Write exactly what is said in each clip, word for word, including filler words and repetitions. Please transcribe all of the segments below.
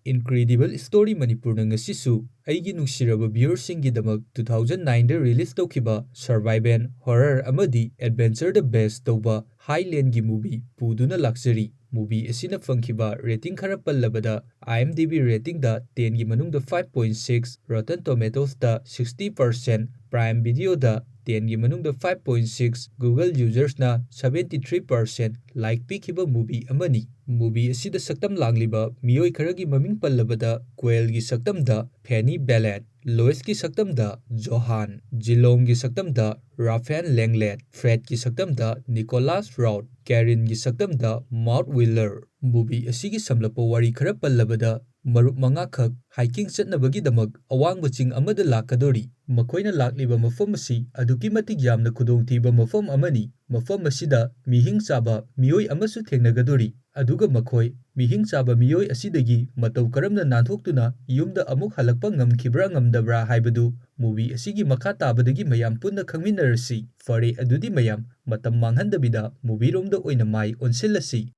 Incredible Story ꯃꯅꯤꯄꯨꯔꯅ ꯉꯁꯤꯁꯨ ꯑꯩꯒꯤ ꯅꯨꯡꯁꯤꯔꯕ viewerꯁꯤꯡꯒꯤꯗꯃꯛ two thousand nineꯗ release ꯇꯧꯈꯤꯕ survival horror ꯑꯃꯗꯤ adventureꯗ base ꯇꯧꯕ Highlandꯒꯤ movie ꯄꯨꯗꯨꯅ ꯂꯥꯛꯆꯔꯤ꯫ Movie ꯑꯁꯤꯅ ꯐꯪꯈꯤꯕ rating ꯈꯔ ꯄꯜꯂꯕꯗ, IMDb ratingꯗ tenꯒꯤ ꯃꯅꯨꯡꯗ five point six, Rotten Tomatoesꯇ sixty percent, Prime Videoꯗ tenꯒꯤ ꯃꯅꯨꯡꯗ five point six, Google usersꯅ seventy three percent like ꯄꯤꯈꯤꯕ movie ꯑꯃꯅꯤ꯫ Movie ꯑꯁꯤꯗ ꯁꯛꯇꯝ ꯂꯥꯡꯂꯤꯕ ꯃꯤꯑꯣꯏ ꯈꯔꯒꯤ ꯃꯃꯤꯡ ꯄꯜꯂꯕꯗ, ꯀ꯭ꯋꯦꯜꯒꯤ ꯁꯛꯇꯝꯗ Fanny Ballard, ꯂꯣꯏꯁꯀꯤ ꯁꯛꯇꯝꯗ ꯖꯣꯍꯥꯟ, ꯖꯤꯂꯣꯡꯒꯤ ꯁꯛꯇꯝꯗ ꯔꯥꯐꯦꯟ ꯂꯦꯡꯂꯦꯠ, ꯐ꯭ꯔꯦꯗꯀꯤ ꯁꯛꯇꯝꯗ ꯅꯤꯀꯣꯂꯥꯁ ꯔꯥꯎꯠ, ꯀꯦꯔꯤꯟꯒꯤ ꯁꯛꯇꯝꯗ ꯃꯥꯔꯛ ꯋꯤꯂꯔ꯫ Movie ꯑꯁꯤꯒꯤ ꯁꯝꯂꯞꯄ ꯋꯥꯔꯤ ꯈꯔ ꯄꯜꯂꯕꯗ, ꯃꯔꯨꯞ ꯃꯉꯥꯈꯛ hiking ꯆꯠꯅꯕꯒꯤꯗꯃꯛ ꯑꯋꯥꯡꯕ ꯆꯤꯡ ꯑꯃꯗ ꯂꯥꯛꯀꯗꯧꯔꯤ꯫ ꯃꯈꯣꯏꯅ ꯂꯥꯛꯂꯤꯕ ꯃꯐꯝ ꯑꯁꯤ ꯑꯗꯨꯛꯀꯤ ꯃꯇꯤꯛ ꯌꯥꯝꯅ ꯈꯨꯗꯣꯡꯊꯤꯕ ꯃꯐꯝ ꯑꯃꯅꯤ꯫ ꯃꯐꯝ ꯑꯁꯤꯗ ꯃꯤꯍꯤꯡ ꯆꯥꯕ ꯃꯤꯑꯣꯏ ꯑꯃꯁꯨ ꯊꯦꯡꯅꯒꯗꯧꯔꯤ, ꯑꯗꯨꯒ ꯃꯈꯣꯏ ꯃꯤꯍꯤꯡ ꯆꯥꯕ ꯃꯤꯑꯣꯏ ꯑꯁꯤꯗꯒꯤ ꯃꯇꯧ ꯀꯔꯝꯅ ꯅꯥꯟꯊꯣꯛꯇꯨꯅ ꯌꯨꯝꯗ ꯑꯃꯨꯛ ꯍꯜꯂꯛꯄ ꯉꯝꯈꯤꯕ꯭ꯔꯥ ꯉꯝꯗꯕ꯭ꯔꯥ ꯍꯥꯏꯕꯗꯨ movie ꯑꯁꯤꯒꯤ ꯃꯈꯥ ꯇꯥꯕꯗꯒꯤ ꯃꯌꯥꯝ ꯄꯨꯟꯅ ꯈꯪꯃꯤꯟꯅꯔꯁꯤ꯫ ꯐꯔꯦ, ꯑꯗꯨꯗꯤ ꯃꯌꯥꯝ ꯃꯇꯝ ꯃꯥꯡꯍꯟꯗꯕꯤꯗ movieꯔꯣꯝꯗ ꯑꯣꯏꯅ ꯃꯥꯏ ꯑꯣꯟꯁꯤꯜꯂꯁꯤ꯫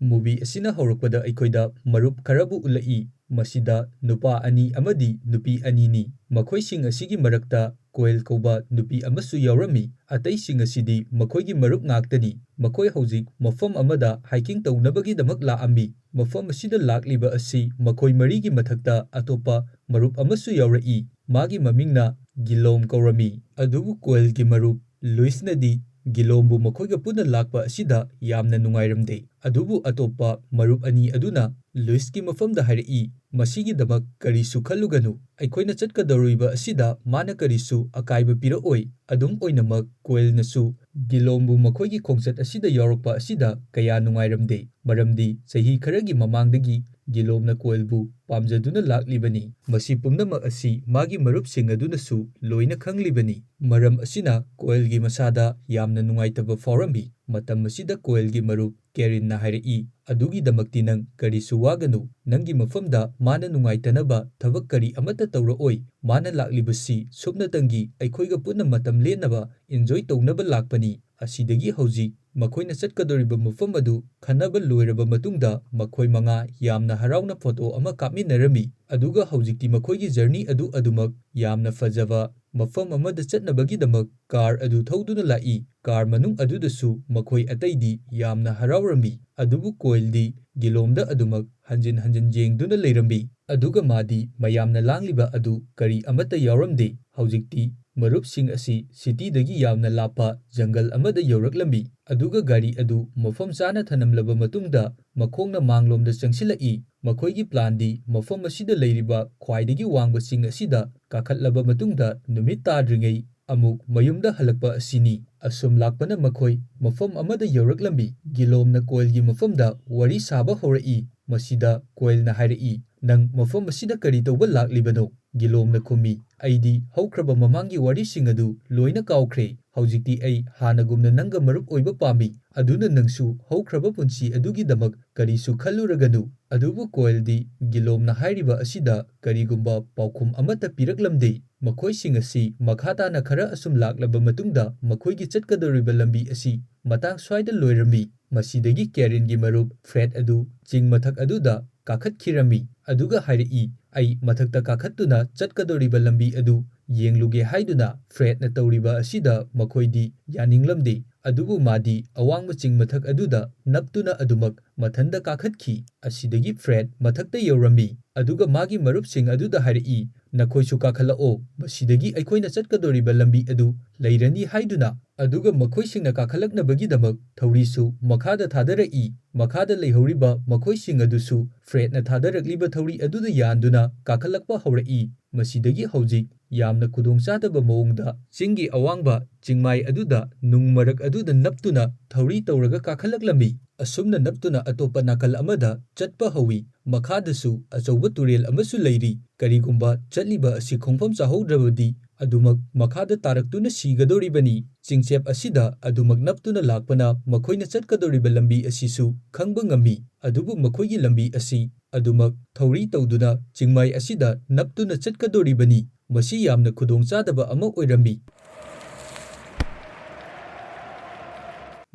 Movie ꯑꯁꯤꯅ ꯍꯧꯔꯛꯄꯗ ꯑꯩꯈꯣꯏꯗ ꯃꯔꯨꯞ ꯈꯔꯕꯨ ꯎꯠꯂꯛꯏ꯫ ꯃꯁꯤꯗ ꯅꯨꯄꯥ ꯑꯅꯤ ꯑꯃꯗꯤ ꯅꯨꯄꯤ ꯑꯅꯤꯅꯤ꯫ ꯃꯈꯣꯏꯁꯤꯡ ꯑꯁꯤꯒꯤ ꯃꯔꯛꯇ ꯀ꯭ꯋꯦꯜ ꯀꯧꯕ ꯅꯨꯄꯤ ꯑꯃꯁꯨ ꯌꯥꯎꯔꯝꯃꯤ꯫ ꯑꯇꯩꯁꯤꯡ ꯑꯁꯤꯗꯤ ꯃꯈꯣꯏꯒꯤ ꯃꯔꯨꯞ ꯉꯥꯛꯇꯅꯤ꯫ ꯃꯈꯣꯏ ꯍꯧꯖꯤꯛ ꯃꯐꯝ ꯑꯃꯗ hiking ꯇꯧꯅꯕꯒꯤꯗꯃꯛ ꯂꯥꯛꯑꯝꯃꯤ꯫ ꯃꯐꯝ ꯑꯁꯤꯗ ꯂꯥꯛꯂꯤꯕ ꯑꯁꯤ ꯃꯈꯣꯏ ꯃꯔꯤꯒꯤ ꯃꯊꯛꯇ ꯑꯇꯣꯞꯄ ꯃꯔꯨꯞ ꯑꯃꯁꯨ ꯌꯥꯎꯔꯛꯏ꯫ ꯃꯥꯒꯤ ꯃꯃꯤꯡꯅ ꯒꯤꯂꯣꯝ ꯀꯧꯔꯝꯃꯤ꯫ ꯑꯗꯨꯕꯨ ꯀ꯭ꯋꯦꯜꯒꯤ ꯃꯔꯨꯞ ꯂꯨꯏꯁꯅꯗꯤ ꯒꯤꯂꯣꯝꯕꯨ ꯃꯈꯣꯏꯒ ꯄꯨꯟꯅ ꯂꯥꯛꯄ ꯑꯁꯤꯗ ꯌꯥꯝꯅ ꯅꯨꯡꯉꯥꯏꯔꯝꯗꯦ꯫ ꯑꯗꯨꯕꯨ ꯑꯇꯣꯞꯄ ꯃꯔꯨꯞ ꯑꯅꯤ ꯑꯗꯨꯅ ꯂꯨꯏꯁꯀꯤ ꯃꯐꯝꯗ ꯍꯥꯏꯔꯛꯏ, "ꯃꯁꯤꯒꯤꯗꯃꯛ ꯀꯔꯤꯁꯨ ꯈꯜꯂꯨꯒꯅꯨ꯫ ꯑꯩꯈꯣꯏꯅ ꯆꯠꯀꯗꯧꯔꯤꯕ ꯑꯁꯤꯗ ꯃꯥꯅ ꯀꯔꯤꯁꯨ ꯑꯀꯥꯏꯕ ꯄꯤꯔꯛꯑꯣꯏ꯫" ꯑꯗꯨꯝ ꯑꯣꯏꯅꯃꯛ, ꯀ꯭ꯋꯦꯜꯅꯁꯨ ꯒꯤꯂꯣꯝꯕꯨ ꯃꯈꯣꯏꯒꯤ ꯈꯣꯡꯆꯠ ꯑꯁꯤꯗ ꯌꯥꯎꯔꯛꯄ ꯑꯁꯤꯗ ꯀꯌꯥ ꯅꯨꯡꯉꯥꯏꯔꯝꯗꯦ, ꯃꯔꯝꯗꯤ ꯆꯍꯤ ꯈꯔꯒꯤ ꯃꯃꯥꯡꯗꯒꯤ ꯒꯤꯂꯣꯝꯅ ꯀ꯭ꯋꯦꯜꯕꯨ ꯄꯥꯝꯖꯗꯨꯅ ꯂꯥꯛꯂꯤꯕꯅꯤ꯫ ꯃꯁꯤ ꯄꯨꯝꯅꯃꯛ ꯑꯁꯤ ꯃꯥꯒꯤ ꯃꯔꯨꯞꯁꯤꯡ ꯑꯗꯨꯅꯁꯨ ꯂꯣꯏꯅ ꯈꯪꯂꯤꯕꯅꯤ꯫ ꯃꯔꯝ ꯑꯁꯤꯅ ꯀ꯭ꯋꯦꯜꯒꯤ ꯃꯁꯥꯗ ꯌꯥꯝꯅ ꯅꯨꯡꯉꯥꯏꯇꯕ ꯐꯥꯎꯔꯝꯃꯤ꯫ ꯃꯇꯝ ꯑꯁꯤꯗ ꯀ꯭ꯋꯦꯜꯒꯤ ꯃꯔꯨꯞ ꯀꯦꯔꯤꯟꯅ ꯍꯥꯏꯔꯛꯏ, "ꯑꯗꯨꯒꯤꯗꯃꯛꯇꯤ ꯅꯪ ꯀꯔꯤꯁꯨ ꯋꯥꯒꯅꯨ꯫ ꯅꯪꯒꯤ ꯃꯐꯝꯗ ꯃꯥꯅ ꯅꯨꯡꯉꯥꯏꯇꯅꯕ ꯊꯕꯛ ꯀꯔꯤ ꯑꯃꯠꯇ ꯇꯧꯔꯛꯑꯣꯏ꯫ ꯃꯥꯅ ꯂꯥꯛꯂꯤꯕꯁꯤ ꯁꯨꯞꯅꯇꯪꯒꯤ ꯑꯩꯈꯣꯏꯒ ꯄꯨꯟꯅ ꯃꯇꯝ ꯂꯦꯟꯅꯕ, enjoy ꯇꯧꯅꯕ ꯂꯥꯛꯄꯅꯤ꯫ ꯑꯁꯤꯗꯒꯤ ꯍꯧꯖꯤꯛ ꯃꯈꯣꯏꯅ ꯆꯠꯀꯗꯧꯔꯤꯕ ꯃꯐꯝ ꯑꯗꯨ ꯈꯟꯅꯕ ꯂꯣꯏꯔꯕ ꯃꯇꯨꯡꯗ ꯃꯈꯣꯏ ꯃꯉꯥ ꯌꯥꯝꯅ ꯍꯔꯥꯎꯅ ꯐꯣꯇꯣ ꯑꯃ ꯀꯥꯞꯃꯤꯟꯅꯔꯝꯃꯤ꯫ ꯑꯗꯨꯒ ꯍꯧꯖꯤꯛꯇꯤ ꯃꯈꯣꯏꯒꯤ ꯖꯔꯅꯤ ꯑꯗꯨ ꯑꯗꯨꯃꯛ ꯌꯥꯝꯅ ꯐꯖꯕ ꯃꯐꯝ ꯑꯃꯗ ꯆꯠꯅꯕꯒꯤꯗꯃꯛ ꯀꯥꯔ ꯑꯗꯨ ꯊꯧꯗꯨꯅ ꯂꯥꯛꯏ꯫ ꯀꯥꯔ ꯃꯅꯨꯡ ꯑꯗꯨꯗꯁꯨ ꯃꯈꯣꯏ ꯑꯇꯩꯗꯤ ꯌꯥꯝꯅ ꯍꯔꯥꯎꯔꯝꯃꯤ, ꯑꯗꯨꯕꯨ ꯀꯣꯏꯜꯗꯤ ꯒꯤꯂꯣꯝꯗ ꯑꯗꯨꯃꯛ ꯍꯟꯖꯤꯟ ꯍꯟꯖꯤꯟ ꯌꯦꯡꯗꯨꯅ ꯂꯩꯔꯝꯃꯤ꯫ ꯑꯗꯨꯒ ꯃꯥꯗꯤ ꯃꯌꯥꯝꯅ ꯂꯥꯡꯂꯤꯕ ꯑꯗꯨ ꯀꯔꯤ ꯑꯃꯠꯇ ꯌꯥꯎꯔꯝꯗꯦ꯫ ꯍꯧꯖꯤꯛꯇꯤ ꯃꯔꯨꯞꯁꯤꯡ ꯑꯁꯤ ꯁꯤꯇꯤꯗꯒꯤ ꯌꯥꯝꯅ ꯂꯥꯞꯄ ꯖꯪꯒꯜ ꯑꯃꯗ ꯌꯧꯔꯛꯂꯝꯃꯤ꯫ ꯑꯗꯨꯒ ꯒꯥꯔꯤ ꯑꯗꯨ ꯃꯐꯝ ꯆꯥꯅ ꯊꯅꯝꯂꯕ ꯃꯇꯨꯡꯗ ꯃꯈꯣꯡꯅ ꯃꯥꯡꯂꯣꯝꯗ ꯆꯪꯁꯤꯜꯂꯛꯏ꯫ ꯃꯈꯣꯏꯒꯤ ꯄ꯭ꯂꯥꯟꯗꯤ ꯃꯐꯝ ꯑꯁꯤꯗ ꯂꯩꯔꯤꯕ ꯈ꯭ꯋꯥꯏꯗꯒꯤ ꯋꯥꯡꯕ ꯆꯤꯡ ꯑꯁꯤꯗ ꯀꯥꯈꯠꯂꯕ ꯃꯇꯨꯡꯗ ꯅꯨꯃꯤꯠ ꯇꯥꯗ꯭ꯔꯤꯉꯩ ꯑꯃꯨꯛ ꯃꯌꯨꯝꯗ ꯍꯜꯂꯛꯄ ꯑꯁꯤꯅꯤ꯫ ꯑꯁꯨꯝ ꯂꯥꯛꯄꯅ ꯃꯈꯣꯏ ꯃꯐꯝ ꯑꯃꯗ ꯌꯧꯔꯛꯂꯝꯃꯤ꯫ ꯒꯤꯂꯣꯝꯅ ꯀꯣꯏꯜꯒꯤ ꯃꯐꯝꯗ ꯋꯥꯔꯤ ꯁꯥꯕ ꯍꯧꯔꯛꯏ꯫ ꯃꯁꯤꯗ ꯀꯣꯏꯜꯅ ꯍꯥꯏꯔꯛꯏ, "ꯅꯪ ꯃꯐꯝ ꯑꯁꯤꯗ ꯀꯔꯤ ꯇꯧꯕ ꯂꯥꯛꯂꯤꯕꯅꯣ?" ꯒꯤꯂꯣꯝꯅ ꯈꯨꯝꯃꯤ, "ꯑꯩꯗꯤ ꯍꯧꯈ꯭ꯔꯕ ꯃꯃꯥꯡꯒꯤ ꯋꯥꯔꯤꯁꯤꯡ ꯑꯗꯨ ꯂꯣꯏꯅ ꯀꯥꯎꯈ꯭ꯔꯦ꯫ ꯍꯧꯖꯤꯛꯇꯤ ꯑꯩ ꯍꯥꯟꯅꯒꯨꯝꯅ ꯅꯪꯒ ꯃꯔꯨꯞ ꯑꯣꯏꯕ ꯄꯥꯝꯃꯤ, ꯑꯗꯨꯅ ꯅꯪꯁꯨ ꯍꯧꯈ꯭ꯔꯕ ꯄꯨꯟꯁꯤ ꯑꯗꯨꯒꯤꯗꯃꯛ ꯀꯔꯤꯁꯨ ꯈꯜꯂꯨꯔꯒꯅꯨ꯫" ꯑꯗꯨꯕꯨ ꯀꯣꯏꯜꯗꯤ ꯒꯤꯂꯣꯝꯅ ꯍꯥꯏꯔꯤꯕ ꯑꯁꯤꯗ ꯀꯔꯤꯒꯨꯝꯕ ꯄꯥꯎꯈꯨꯝ ꯑꯃꯠꯇ ꯄꯤꯔꯛꯂꯝꯗꯦ꯫ ꯃꯈꯣꯏꯁꯤꯡ ꯑꯁꯤ ꯃꯈꯥ ꯇꯥꯅ ꯈꯔ ꯑꯁꯨꯝ ꯂꯥꯛꯂꯕ ꯃꯇꯨꯡꯗ ꯃꯈꯣꯏꯒꯤ ꯆꯠꯀꯗꯧꯔꯤꯕ ꯂꯝꯕꯤ ꯑꯁꯤ ꯃꯇꯥꯡ ꯁ꯭ꯋꯥꯏꯗ ꯂꯣꯏꯔꯝꯃꯤ꯫ ꯃꯁꯤꯗꯒꯤ ꯀꯦꯔꯤꯟꯒꯤ ꯃꯔꯨꯞ ꯐ꯭ꯔꯦꯗ ꯑꯗꯨ ꯆꯤꯡ ꯃꯊꯛ ꯑꯗꯨꯗ ꯀꯥꯈꯠꯈꯤꯔꯝꯃꯤ, ꯑꯗꯨꯒ ꯍꯥꯏꯔꯛꯏ, "ꯑꯩ ꯃꯊꯛꯇ ꯀꯥꯈꯠꯇꯨꯅ ꯆꯠꯀꯗꯧꯔꯤꯕ ꯂꯝꯕꯤ ꯑꯗꯨ ꯌꯦꯡꯂꯨꯒꯦ" ꯍꯥꯏꯗꯨꯅ꯫ ꯐ꯭ꯔꯦꯗꯅ ꯇꯧꯔꯤꯕ ꯑꯁꯤꯗ ꯃꯈꯣꯏꯗꯤ ꯌꯥꯅꯤꯡꯂꯝꯗꯦ, ꯑꯗꯨꯕꯨ ꯃꯥꯗꯤ ꯑꯋꯥꯡꯕ ꯆꯤꯡ ꯃꯊꯛ ꯑꯗꯨꯗ ꯅꯞꯇꯨꯅ ꯑꯗꯨꯃꯛ ꯃꯊꯟꯗ ꯀꯥꯈꯠꯈꯤ꯫ ꯑꯁꯤꯗꯒꯤ ꯐ꯭ꯔꯦꯗ ꯃꯊꯛꯇ ꯌꯧꯔꯝꯃꯤ, ꯑꯗꯨꯒ ꯃꯥꯒꯤ ꯃꯔꯨꯞꯁꯤꯡ ꯑꯗꯨꯗ ꯍꯥꯏꯔꯛꯏ, "ꯅꯈꯣꯏꯁꯨ ꯀꯥꯈꯠꯂꯛꯑꯣ, ꯃꯁꯤꯗꯒꯤ ꯑꯩꯈꯣꯏꯅ ꯆꯠꯀꯗꯧꯔꯤꯕ ꯂꯝꯕꯤ ꯑꯗꯨ ꯂꯩꯔꯅꯤ" ꯍꯥꯏꯗꯨꯅ꯫ ꯑꯗꯨꯒ ꯃꯈꯣꯏꯁꯤꯡꯅ ꯀꯥꯈꯠꯂꯛꯅꯕꯒꯤꯗꯃꯛ ꯊꯧꯔꯤꯁꯨ ꯃꯈꯥꯗ ꯊꯥꯗꯔꯛꯏ꯫ ꯃꯈꯥꯗ ꯂꯩꯍꯧꯔꯤꯕ ꯃꯈꯣꯏꯁꯤꯡ ꯑꯗꯨꯁꯨ ꯐ꯭ꯔꯦꯗꯅ ꯊꯥꯗꯔꯛꯂꯤꯕ ꯊꯧꯔꯤ ꯑꯗꯨꯗ ꯌꯥꯟꯗꯨꯅ ꯀꯥꯈꯠꯂꯛꯄ ꯍꯧꯔꯛꯏ꯫ ꯃꯁꯤꯗꯒꯤ ꯍꯧꯖꯤꯛ ꯌꯥꯝꯅ ꯈꯨꯗꯣꯡꯆꯥꯗꯕ ꯃꯑꯣꯡꯗ ꯆꯤꯡꯒꯤ ꯑꯋꯥꯡꯕ ꯆꯤꯡꯃꯥꯏ ꯑꯗꯨꯗ ꯅꯨꯡ ꯃꯔꯛ ꯑꯗꯨꯗ ꯅꯞꯇꯨꯅ ꯊꯧꯔꯤ ꯇꯧꯔꯒ ꯀꯥꯈꯠꯂꯛꯂꯝꯃꯤ꯫ ꯑꯁꯨꯝꯅ ꯅꯞꯇꯨꯅ ꯑꯇꯣꯞꯄ ꯅꯥꯀꯜ ꯑꯃꯗ ꯆꯠꯄ ꯍꯧꯏ꯫ ꯃꯈꯥꯗꯁꯨ ꯑꯆꯧꯕ ꯇꯨꯔꯦꯜ ꯑꯃꯁꯨ ꯂꯩꯔꯤ꯫ ꯀꯔꯤꯒꯨꯝꯕ ꯆꯠꯂꯤꯕ ꯑꯁꯤ ꯈꯣꯡꯐꯝ ꯆꯥꯍꯧꯗ꯭ꯔꯕꯗꯤ ꯑꯗꯨꯃꯛ ꯃꯈꯥꯗ ꯇꯥꯔꯛꯇꯨꯅ ꯁꯤꯒꯗꯧꯔꯤꯕꯅꯤ꯫ ꯆꯤꯡꯆꯦꯞ ꯑꯁꯤꯗ ꯑꯗꯨꯃꯛ ꯅꯞꯇꯨꯅ ꯂꯥꯛꯄꯅ ꯃꯈꯣꯏꯅ ꯆꯠꯀꯗꯧꯔꯤꯕ ꯂꯝꯕꯤ ꯑꯁꯤꯁꯨ ꯈꯪꯕ ꯉꯝꯃꯤ꯫ ꯑꯗꯨꯕꯨ ꯃꯈꯣꯏꯒꯤ ꯂꯝꯕꯤ ꯑꯁꯤ ꯑꯗꯨꯃꯛ ꯊꯧꯔꯤ ꯇꯧꯗꯨꯅ ꯆꯤꯡꯃꯥꯏ ꯑꯁꯤꯗ ꯅꯞꯇꯨꯅ ꯆꯠꯀꯗꯧꯔꯤꯕꯅꯤ꯫ ꯃꯁꯤ ꯌꯥꯝꯅ ꯈꯨꯗꯣꯡꯆꯥꯗꯕ ꯑꯃ ꯑꯣꯏꯔꯝꯃꯤ꯫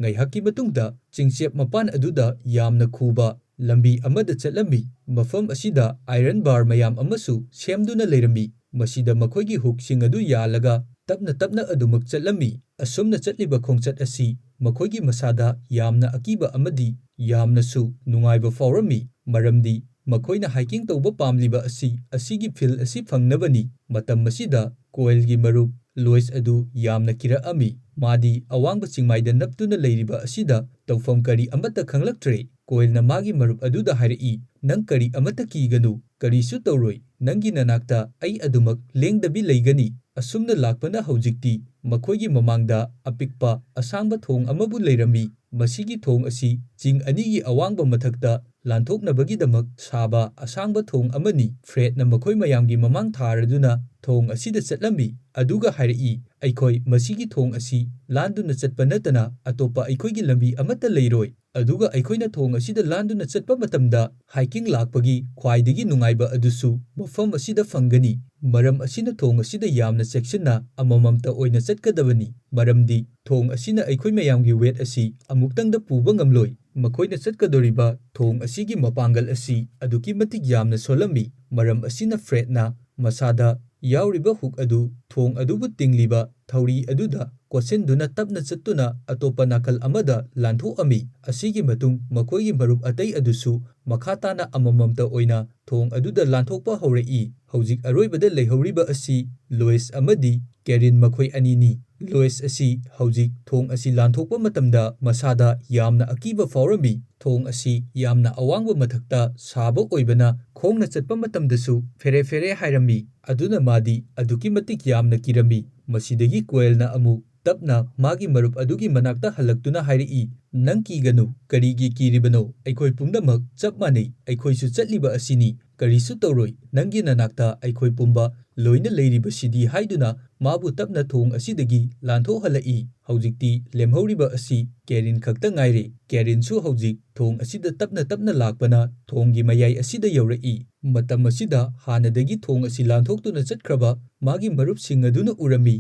ꯉꯥꯏꯍꯥꯛꯀꯤ ꯃꯇꯨꯡꯗ ꯆꯤꯡꯆꯦꯞ ꯃꯄꯥꯟ ꯑꯗꯨꯗ ꯌꯥꯝꯅ ꯈꯨꯕ ꯂꯝꯕꯤ ꯑꯃꯗ ꯆꯠꯂꯝꯃꯤ꯫ ꯃꯐꯝ ꯑꯁꯤꯗ iron bar ꯃꯌꯥꯝ ꯑꯃꯁꯨ ꯁꯦꯝꯗꯨꯅ ꯂꯩꯔꯝꯃꯤ꯫ ꯃꯁꯤꯗ ꯃꯈꯣꯏꯒꯤ hookꯁꯤꯡ ꯑꯗꯨ ꯌꯥꯜꯂꯒ ꯇꯞꯅ ꯇꯞꯅ ꯑꯗꯨꯃꯛ ꯆꯠꯂꯝꯃꯤ꯫ ꯑꯁꯨꯝꯅ ꯆꯠꯂꯤꯕ ꯈꯣꯡꯆꯠ ꯑꯁꯤ ꯃꯈꯣꯏꯒꯤ ꯃꯁꯥꯗ ꯌꯥꯝꯅ ꯑꯀꯤꯕ ꯑꯃꯗꯤ ꯌꯥꯝꯅꯁꯨ ꯅꯨꯡꯉꯥꯏꯕ ꯐꯥꯎꯔꯝꯃꯤ, ꯃꯔꯝꯗꯤ ꯃꯈꯣꯏꯅ hiking ꯇꯧꯕ ꯄꯥꯝꯂꯤꯕ ꯑꯁꯤ ꯑꯁꯤꯒꯤ feel ꯑꯁꯤ ꯐꯪꯅꯕꯅꯤ꯫ ꯃꯇꯝ ꯑꯁꯤꯗ ꯀꯣꯏꯜꯒꯤ ꯃꯔꯨꯞ ꯂꯣꯏꯁ ꯑꯗꯨ ꯌꯥꯝꯅ ꯀꯤꯔꯛꯑꯝꯃꯤ꯫ ꯃꯥꯗꯤ ꯑꯋꯥꯡꯕ ꯆꯤꯡꯃꯥꯏꯗ ꯅꯞꯇꯨꯅ ꯂꯩꯔꯤꯕ ꯑꯁꯤꯗ ꯇꯧꯐꯝ ꯀꯔꯤ ꯑꯃꯠꯇ ꯈꯪꯂꯛꯇ꯭ꯔꯦ꯫ ꯀꯣꯏꯜꯅ ꯃꯥꯒꯤ ꯃꯔꯨꯞ ꯑꯗꯨꯗ ꯍꯥꯏꯔꯛꯏ, "ꯅꯪ ꯀꯔꯤ ꯑꯃꯠꯇ ꯀꯤꯒꯅꯨ, ꯀꯔꯤꯁꯨ ꯇꯧꯔꯣꯏ, ꯅꯪꯒꯤ ꯅꯅꯥꯛꯇ ꯑꯩ ꯑꯗꯨꯃꯛ ꯂꯦꯡꯗꯕꯤ ꯂꯩꯒꯅꯤ"꯫ ꯑꯁꯨꯝꯅ ꯂꯥꯛꯄꯅ ꯍꯧꯖꯤꯛꯇꯤ ꯃꯈꯣꯏꯒꯤ ꯃꯃꯥꯡꯗ ꯑꯄꯤꯛꯄ ꯑꯁꯥꯡꯕ ꯊꯣꯡ ꯑꯃꯕꯨ ꯂꯩꯔꯝꯃꯤ꯫ ꯃꯁꯤꯒꯤ ꯊꯣꯡ ꯑꯁꯤ ꯆꯤꯡ ꯑꯅꯤꯒꯤ ꯑꯋꯥꯡꯕ ꯃꯊꯛꯇ ꯂꯥꯟꯊꯣꯛꯅꯕꯒꯤꯗꯃꯛ ꯁꯥꯕ ꯑꯁꯥꯡꯕ ꯊꯣꯡ ꯑꯃꯅꯤ꯫ ꯐ꯭ꯔꯦꯗꯅ ꯃꯈꯣꯏ ꯃꯌꯥꯝꯒꯤ ꯃꯃꯥꯡ ꯊꯥꯔꯗꯨꯅ ꯊꯣꯡ ꯑꯁꯤꯗ ꯆꯠꯂꯝꯃꯤ, ꯑꯗꯨꯒ ꯍꯥꯏꯔꯛꯏ, "ꯑꯩꯈꯣꯏ ꯃꯁꯤꯒꯤ ꯊꯣꯡ ꯑꯁꯤ ꯂꯥꯟꯗꯨꯅ ꯆꯠꯄ ꯅꯠꯇꯅ ꯑꯇꯣꯞꯄ ꯑꯩꯈꯣꯏꯒꯤ ꯂꯝꯕꯤ ꯑꯃꯠꯇ ꯂꯩꯔꯣꯏ꯫ ꯑꯗꯨꯒ ꯑꯩꯈꯣꯏꯅ ꯊꯣꯡ ꯑꯁꯤꯗ ꯂꯥꯟꯗꯨꯅ ꯆꯠꯄ ꯃꯇꯝꯗ hiking ꯂꯥꯛꯄꯒꯤ ꯈ꯭ꯋꯥꯏꯗꯒꯤ ꯅꯨꯡꯉꯥꯏꯕ ꯑꯗꯨꯁꯨ ꯃꯐꯝ ꯑꯁꯤꯗ ꯐꯪꯒꯅꯤ꯫ ꯃꯔꯝ ꯑꯁꯤꯅ ꯊꯣꯡ ꯑꯁꯤꯗ ꯌꯥꯝꯅ ꯆꯦꯛꯁꯤꯟꯅ ꯑꯃꯃꯝꯇ ꯑꯣꯏꯅ ꯆꯠꯀꯗꯕꯅꯤ, ꯃꯔꯝꯗꯤ ꯊꯣꯡ ꯑꯁꯤꯅ ꯑꯩꯈꯣꯏ ꯃꯌꯥꯝꯒꯤ weight ꯑꯁꯤ ꯑꯃꯨꯛꯇꯪꯗ ꯄꯨꯕ ꯉꯝꯂꯣꯏ"꯫ ꯃꯈꯣꯏꯅ ꯆꯠꯀꯗꯧꯔꯤꯕ ꯊꯣꯡ ꯑꯁꯤꯒꯤ ꯃꯄꯥꯡꯒꯜ ꯑꯁꯤ ꯑꯗꯨꯛꯀꯤ ꯃꯇꯤꯛ ꯌꯥꯝꯅ ꯁꯣꯜꯂꯝꯃꯤ꯫ ꯃꯔꯝ ꯑꯁꯤꯅ ꯐ꯭ꯔꯦꯗꯅ ꯃꯁꯥꯗ ꯌꯥꯎꯔꯤꯕ hook ꯑꯗꯨ ꯊꯣꯡ ꯑꯗꯨꯕꯨ ꯇꯤꯡꯂꯤꯕ ꯊꯧꯔꯤ ꯑꯗꯨꯗ ꯀꯣꯠꯁꯤꯟꯗꯨꯅ ꯇꯞꯅ ꯆꯠꯇꯨꯅ ꯑꯇꯣꯞꯄ ꯅꯥꯀꯜ ꯑꯃꯗ ꯂꯥꯟꯊꯣꯛꯑꯝꯃꯤ꯫ ꯑꯁꯤꯒꯤ ꯃꯇꯨꯡ ꯃꯈꯣꯏꯒꯤ ꯃꯔꯨꯞ ꯑꯇꯩ ꯑꯗꯨꯁꯨ ꯃꯈꯥ ꯇꯥꯅ ꯑꯃꯃꯝꯇ ꯑꯣꯏꯅ ꯊꯣꯡ ꯑꯗꯨꯗ ꯂꯥꯟꯊꯣꯛꯄ ꯍꯧꯔꯛꯏ꯫ ꯍꯧꯖꯤꯛ ꯑꯔꯣꯏꯕꯗ ꯂꯩꯍꯧꯔꯤꯕ ꯑꯁꯤ ꯂꯣꯏꯁ ꯑꯃꯗꯤ ꯀꯦꯔꯤꯟ ꯃꯈꯣꯏ ꯑꯅꯤꯅꯤ꯫ ꯂꯣꯏꯁ ꯑꯁꯤ ꯍꯧꯖꯤꯛ ꯊꯣꯡ ꯑꯁꯤ ꯂꯥꯟꯊꯣꯛꯄ ꯃꯇꯝꯗ ꯃꯁꯥꯗ ꯌꯥꯝꯅ ꯑꯀꯤꯕ ꯐꯥꯎꯔꯝꯃꯤ꯫ ꯊꯣꯡ ꯑꯁꯤ ꯌꯥꯝꯅ ꯑꯋꯥꯡꯕ ꯃꯊꯛꯇ ꯁꯥꯕ ꯑꯣꯏꯕꯅ ꯈꯣꯡꯅ ꯆꯠꯄ ꯃꯇꯝꯗꯁꯨ ꯐꯦꯔꯦ ꯐꯦꯔꯦ ꯍꯥꯏꯔꯝꯃꯤ꯫ ꯑꯗꯨꯅ ꯃꯥꯗꯤ ꯑꯗꯨꯛꯀꯤ ꯃꯇꯤꯛ ꯌꯥꯝꯅ ꯀꯤꯔꯝꯃꯤ꯫ ꯃꯁꯤꯗꯒꯤ ꯀꯣꯏꯜꯅ ꯑꯃꯨꯛ ꯇꯞꯅ ꯃꯥꯒꯤ ꯃꯔꯨꯞ ꯑꯗꯨꯒꯤ ꯃꯅꯥꯛꯇ ꯍꯜꯂꯛꯇꯨꯅ ꯍꯥꯏꯔꯛꯏ, "ꯅꯪ ꯀꯤꯒꯅꯨ, ꯀꯔꯤꯒꯤ ꯀꯤꯔꯤꯕꯅꯣ? ꯑꯩꯈꯣꯏ ꯄꯨꯝꯅꯃꯛ ꯆꯞ ꯃꯥꯟꯅꯩ, ꯑꯩꯈꯣꯏꯁꯨ ꯆꯠꯂꯤꯕ ꯑꯁꯤꯅꯤ, ꯀꯔꯤꯁꯨ ꯇꯧꯔꯣꯏ, ꯅꯪꯒꯤ ꯅꯅꯥꯛꯇ ꯑꯩꯈꯣꯏ ꯄꯨꯝꯕ ꯂꯣꯏꯅ ꯂꯩꯔꯤꯕꯁꯤꯗꯤ" ꯍꯥꯏꯗꯨꯅ ꯃꯥꯕꯨ ꯇꯞꯅ ꯊꯣꯡ ꯑꯁꯤꯗꯒꯤ ꯂꯥꯟꯊꯣꯛꯍꯜꯂꯛꯏ꯫ ꯍꯧꯖꯤꯛꯇꯤ ꯂꯦꯝꯍꯧꯔꯤꯕ ꯑꯁꯤ ꯀꯦꯔꯤꯟ ꯈꯛꯇ ꯉꯥꯏꯔꯦ꯫ ꯀꯦꯔꯤꯟꯁꯨ ꯍꯧꯖꯤꯛ ꯊꯣꯡ ꯑꯁꯤꯗ ꯇꯞꯅ ꯇꯞꯅ ꯂꯥꯛꯄꯅ ꯊꯣꯡꯒꯤ ꯃꯌꯥꯏ ꯑꯁꯤꯗ ꯌꯧꯔꯛꯏ꯫ ꯃꯇꯝ ꯑꯁꯤꯗ ꯍꯥꯟꯅꯗꯒꯤ ꯊꯣꯡ ꯑꯁꯤ ꯂꯥꯟꯊꯣꯛꯇꯨꯅ ꯆꯠꯈ꯭ꯔꯕ ꯃꯥꯒꯤ ꯃꯔꯨꯞꯁꯤꯡ ꯑꯗꯨꯅ ꯎꯔꯝꯃꯤ꯫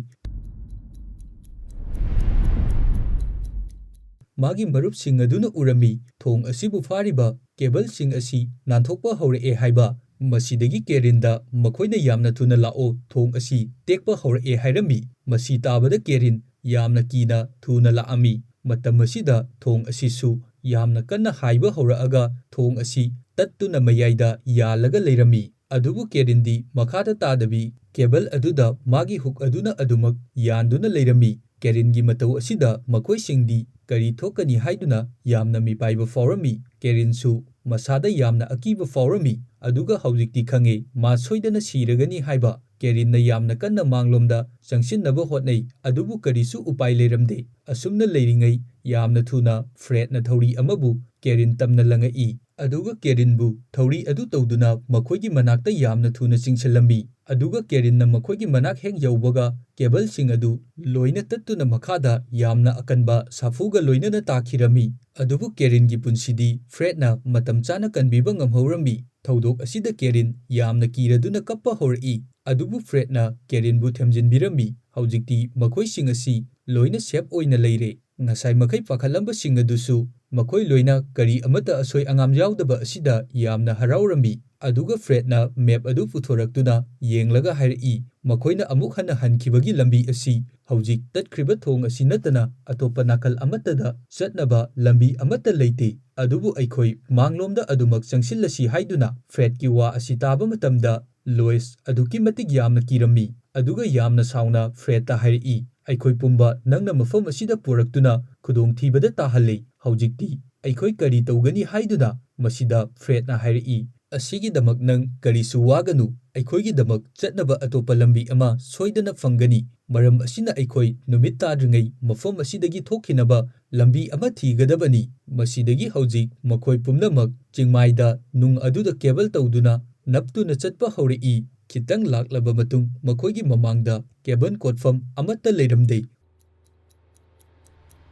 ꯃꯥꯒꯤ ꯃꯔꯨꯞꯁꯤꯡ ꯑꯗꯨꯅ ꯎꯔꯝꯃꯤ꯫ ꯊꯣꯡ ꯑꯁꯤꯕꯨ ꯐꯥꯔꯤꯕ ꯀꯦꯕꯜꯁꯤꯡ ꯑꯁꯤ ꯅꯥꯟꯊꯣꯛꯄ ꯍꯧꯔꯛꯑꯦ ꯍꯥꯏꯕ꯫ ꯃꯁꯤꯗꯒꯤ ꯀꯦꯔꯤꯟꯗ ꯃꯈꯣꯏꯅ ꯌꯥꯝꯅ ꯊꯨꯅ ꯂꯥꯛꯑꯣ, ꯊꯣꯡ ꯑꯁꯤ ꯇꯦꯛꯄ ꯍꯧꯔꯛꯑꯦ ꯍꯥꯏꯔꯝꯃꯤ꯫ ꯃꯁꯤ ꯇꯥꯕꯗ ꯀꯦꯔꯤꯟ ꯌꯥꯝꯅ ꯀꯤꯅ ꯊꯨꯅ ꯂꯥꯛꯑꯝꯃꯤ꯫ ꯃꯇꯝ ꯑꯁꯤꯗ ꯊꯣꯡ ꯑꯁꯤꯁꯨ ꯌꯥꯝꯅ ꯀꯟꯅ ꯍꯥꯏꯕ ꯍꯧꯔꯛꯑꯒ ꯊꯣꯡ ꯑꯁꯤ ꯇꯠꯇꯨꯅ ꯃꯌꯥꯏꯗ ꯌꯥꯜꯂꯒ ꯂꯩꯔꯝꯃꯤ꯫ ꯑꯗꯨꯕꯨ ꯀꯦꯔꯤꯟꯗꯤ ꯃꯈꯥꯗ ꯇꯥꯗꯕꯤ ꯀꯦꯕꯜ ꯑꯗꯨꯗ ꯃꯥꯒꯤ ꯍꯨꯛ ꯑꯗꯨꯅ ꯑꯗꯨꯃꯛ ꯌꯥꯟꯗꯨꯅ ꯂꯩꯔꯝꯃꯤ꯫ ꯀꯦꯔꯤꯟꯒꯤ ꯃꯇꯧ ꯑꯁꯤꯗ ꯃꯈꯣꯏꯁꯤꯡꯗꯤ ꯀꯔꯤ ꯊꯣꯛꯀꯅꯤ ꯍꯥꯏꯗꯨꯅ ꯌꯥꯝꯅ ꯃꯤꯄꯥꯏꯕ ꯐꯥꯎꯔꯝꯃꯤ꯫ ꯀꯦꯔꯤꯟꯁꯨ ꯃꯁꯥꯗ ꯌꯥꯝꯅ ꯑꯀꯤꯕ ꯐꯥꯎꯔꯝꯃꯤ꯫ ꯑꯗꯨꯒ ꯍꯧꯖꯤꯛꯇꯤ ꯈꯪꯉꯦ ꯃꯥ ꯁꯣꯏꯗꯅ ꯁꯤꯔꯒꯅꯤ ꯍꯥꯏꯕ꯫ ꯀꯦꯔꯤꯟꯅ ꯌꯥꯝꯅ ꯀꯟꯅ ꯃꯥꯡꯂꯣꯝꯗ ꯆꯪꯁꯤꯟꯅꯕ ꯍꯣꯠꯅꯩ, ꯑꯗꯨꯕꯨ ꯀꯔꯤꯁꯨ ꯎꯄꯥꯏ ꯂꯩꯔꯝꯗꯦ꯫ ꯑꯁꯨꯝꯅ ꯂꯩꯔꯤꯉꯩ ꯌꯥꯝꯅ ꯊꯨꯅ ꯐ꯭ꯔꯦꯗꯅ ꯊꯧꯔꯤ ꯑꯃꯕꯨ ꯀꯦꯔꯤꯟ ꯇꯝꯅ ꯂꯪꯉꯛꯏ꯫ ꯑꯗꯨꯒ ꯀꯦꯔꯤꯟꯕꯨ ꯊꯧꯔꯤ ꯑꯗꯨ ꯇꯧꯗꯨꯅ ꯃꯈꯣꯏꯒꯤ ꯃꯅꯥꯛꯇ ꯌꯥꯝꯅ ꯊꯨꯅ ꯆꯤꯡꯁꯤꯜꯂꯝꯃꯤ꯫ ꯑꯗꯨꯒ ꯀꯦꯔꯤꯟꯅ ꯃꯈꯣꯏꯒꯤ ꯃꯅꯥꯛ ꯍꯦꯛ ꯌꯧꯕꯒ ꯀꯦꯕꯜꯁꯤꯡ ꯑꯗꯨ ꯂꯣꯏꯅ ꯇꯠꯇꯨꯅ ꯃꯈꯥꯗ ꯌꯥꯝꯅ ꯑꯀꯟꯕ ꯁꯥꯐꯨꯒ ꯂꯣꯏꯅꯅ ꯇꯥꯈꯤꯔꯝꯃꯤ꯫ ꯑꯗꯨꯕꯨ ꯀꯦꯔꯤꯟꯒꯤ ꯄꯨꯟꯁꯤꯗꯤ ꯐ꯭ꯔꯦꯗꯅ ꯃꯇꯝ ꯆꯥꯅ ꯀꯟꯕꯤꯕ ꯉꯝꯍꯧꯔꯝꯃꯤ꯫ ꯊꯧꯗꯣꯛ ꯑꯁꯤꯗ ꯀꯦꯔꯤꯟ ꯌꯥꯝꯅ ꯀꯤꯔꯗꯨꯅ ꯀꯞꯄ ꯍꯧꯔꯛꯏ꯫ ꯑꯗꯨꯕꯨ ꯐ꯭ꯔꯦꯗꯅ ꯀꯦꯔꯤꯟꯕꯨ ꯊꯦꯝꯖꯤꯟꯕꯤꯔꯝꯃꯤ꯫ ꯍꯧꯖꯤꯛꯇꯤ ꯃꯈꯣꯏꯁꯤꯡ ꯑꯁꯤ ꯂꯣꯏꯅ ꯁꯦꯐ ꯑꯣꯏꯅ ꯂꯩꯔꯦ꯫ ꯉꯁꯥꯏ ꯃꯈꯩ ꯄꯥꯈꯠꯂꯝꯕꯁꯤꯡ ꯑꯗꯨꯁꯨ ꯃꯈꯣꯏ ꯂꯣꯏꯅ ꯀꯔꯤ ꯑꯃꯠꯇ ꯑꯁꯣꯏ ꯑꯉꯥꯝ ꯌꯥꯎꯗꯕ ꯑꯁꯤꯗ ꯌꯥꯝꯅ ꯍꯔꯥꯎꯔꯝꯃꯤ꯫ ꯑꯗꯨꯒ ꯐ꯭ꯔꯦꯗꯅ ꯃꯦꯞ ꯑꯗꯨ ꯄꯨꯊꯣꯔꯛꯇꯨꯅ ꯌꯦꯡꯂꯒ ꯍꯥꯏꯔꯛꯏ, ꯃꯈꯣꯏꯅ ꯑꯃꯨꯛ ꯍꯟꯅ ꯍꯟꯈꯤꯕꯒꯤ ꯂꯝꯕꯤ ꯑꯁꯤ ꯍꯧꯖꯤꯛ ꯇꯠꯈ꯭ꯔꯤꯕ ꯊꯣꯡ ꯑꯁꯤ ꯅꯠꯇꯅ ꯑꯇꯣꯞꯄ ꯅꯥꯀꯜ ꯑꯃꯠꯇꯗ ꯆꯠꯅꯕ ꯂꯝꯕꯤ ꯑꯃꯠꯇ ꯂꯩꯇꯦ꯫ ꯑꯗꯨꯕꯨ ꯑꯩꯈꯣꯏ ꯃꯥꯡꯂꯣꯝꯗ ꯑꯗꯨꯃꯛ ꯆꯪꯁꯤꯜꯂꯁꯤ ꯍꯥꯏꯗꯨꯅ ꯐ꯭ꯔꯦꯗꯀꯤ ꯋꯥ ꯑꯁꯤ ꯇꯥꯕ ꯃꯇꯝꯗ ꯂꯣꯏꯁ ꯑꯗꯨꯛꯀꯤ ꯃꯇꯤꯛ ꯌꯥꯝꯅ ꯀꯤꯔꯝꯃꯤ꯫ ꯑꯗꯨꯒ ꯌꯥꯝꯅ ꯁꯥꯎꯅ ꯐ꯭ꯔꯦꯗꯇ ꯍꯥꯏꯔꯛꯏ, "ꯑꯩꯈꯣꯏ ꯄꯨꯝꯕ ꯅꯪꯅ ꯃꯐꯝ ꯑꯁꯤꯗ ꯄꯨꯔꯛꯇꯨꯅ ꯈꯨꯗꯣꯡꯊꯤꯕꯗ ꯇꯥꯍꯜꯂꯦ꯫ ꯍꯧꯖꯤꯛꯇꯤ ꯑꯩꯈꯣꯏ ꯀꯔꯤ ꯇꯧꯒꯅꯤ?" ꯍꯥꯏꯗꯨꯅ ꯃꯁꯤꯗ ꯐ꯭ꯔꯦꯗꯅ ꯍꯥꯏꯔꯛꯏ, "ꯑꯁꯤꯒꯤꯗꯃꯛ ꯅꯪ ꯀꯔꯤꯁꯨ ꯋꯥꯒꯅꯨ꯫ ꯑꯩꯈꯣꯏꯒꯤꯗꯃꯛ ꯆꯠꯅꯕ ꯑꯇꯣꯞꯄ ꯂꯝꯕꯤ ꯑꯃ ꯁꯣꯏꯗꯅ ꯐꯪꯒꯅꯤ꯫ ꯃꯔꯝ ꯑꯁꯤꯅ ꯑꯩꯈꯣꯏ ꯅꯨꯃꯤꯠ ꯇꯥꯗ꯭ꯔꯤꯉꯩ ꯃꯐꯝ ꯑꯁꯤꯗꯒꯤ ꯊꯣꯛꯈꯤꯅꯕ ꯂꯝꯕꯤ ꯑꯃ ꯊꯤꯒꯗꯕꯅꯤ꯫" ꯃꯁꯤꯗꯒꯤ ꯍꯧꯖꯤꯛ ꯃꯈꯣꯏ ꯄꯨꯝꯅꯃꯛ ꯆꯤꯡꯃꯥꯏꯗ ꯅꯨꯡ ꯑꯗꯨꯗ ꯀꯦꯕꯜ ꯇꯧꯗꯨꯅ ꯅꯞꯇꯨꯅ ꯆꯠꯄ ꯍꯧꯔꯛꯏ꯫ ꯈꯤꯇꯪ ꯂꯥꯛꯂꯕ ꯃꯇꯨꯡ ꯃꯈꯣꯏꯒꯤ ꯃꯃꯥꯡꯗ ꯀꯦꯕꯜ ꯀꯣꯠꯐꯝ ꯑꯃꯠꯇ ꯂꯩꯔꯝꯗꯦ꯫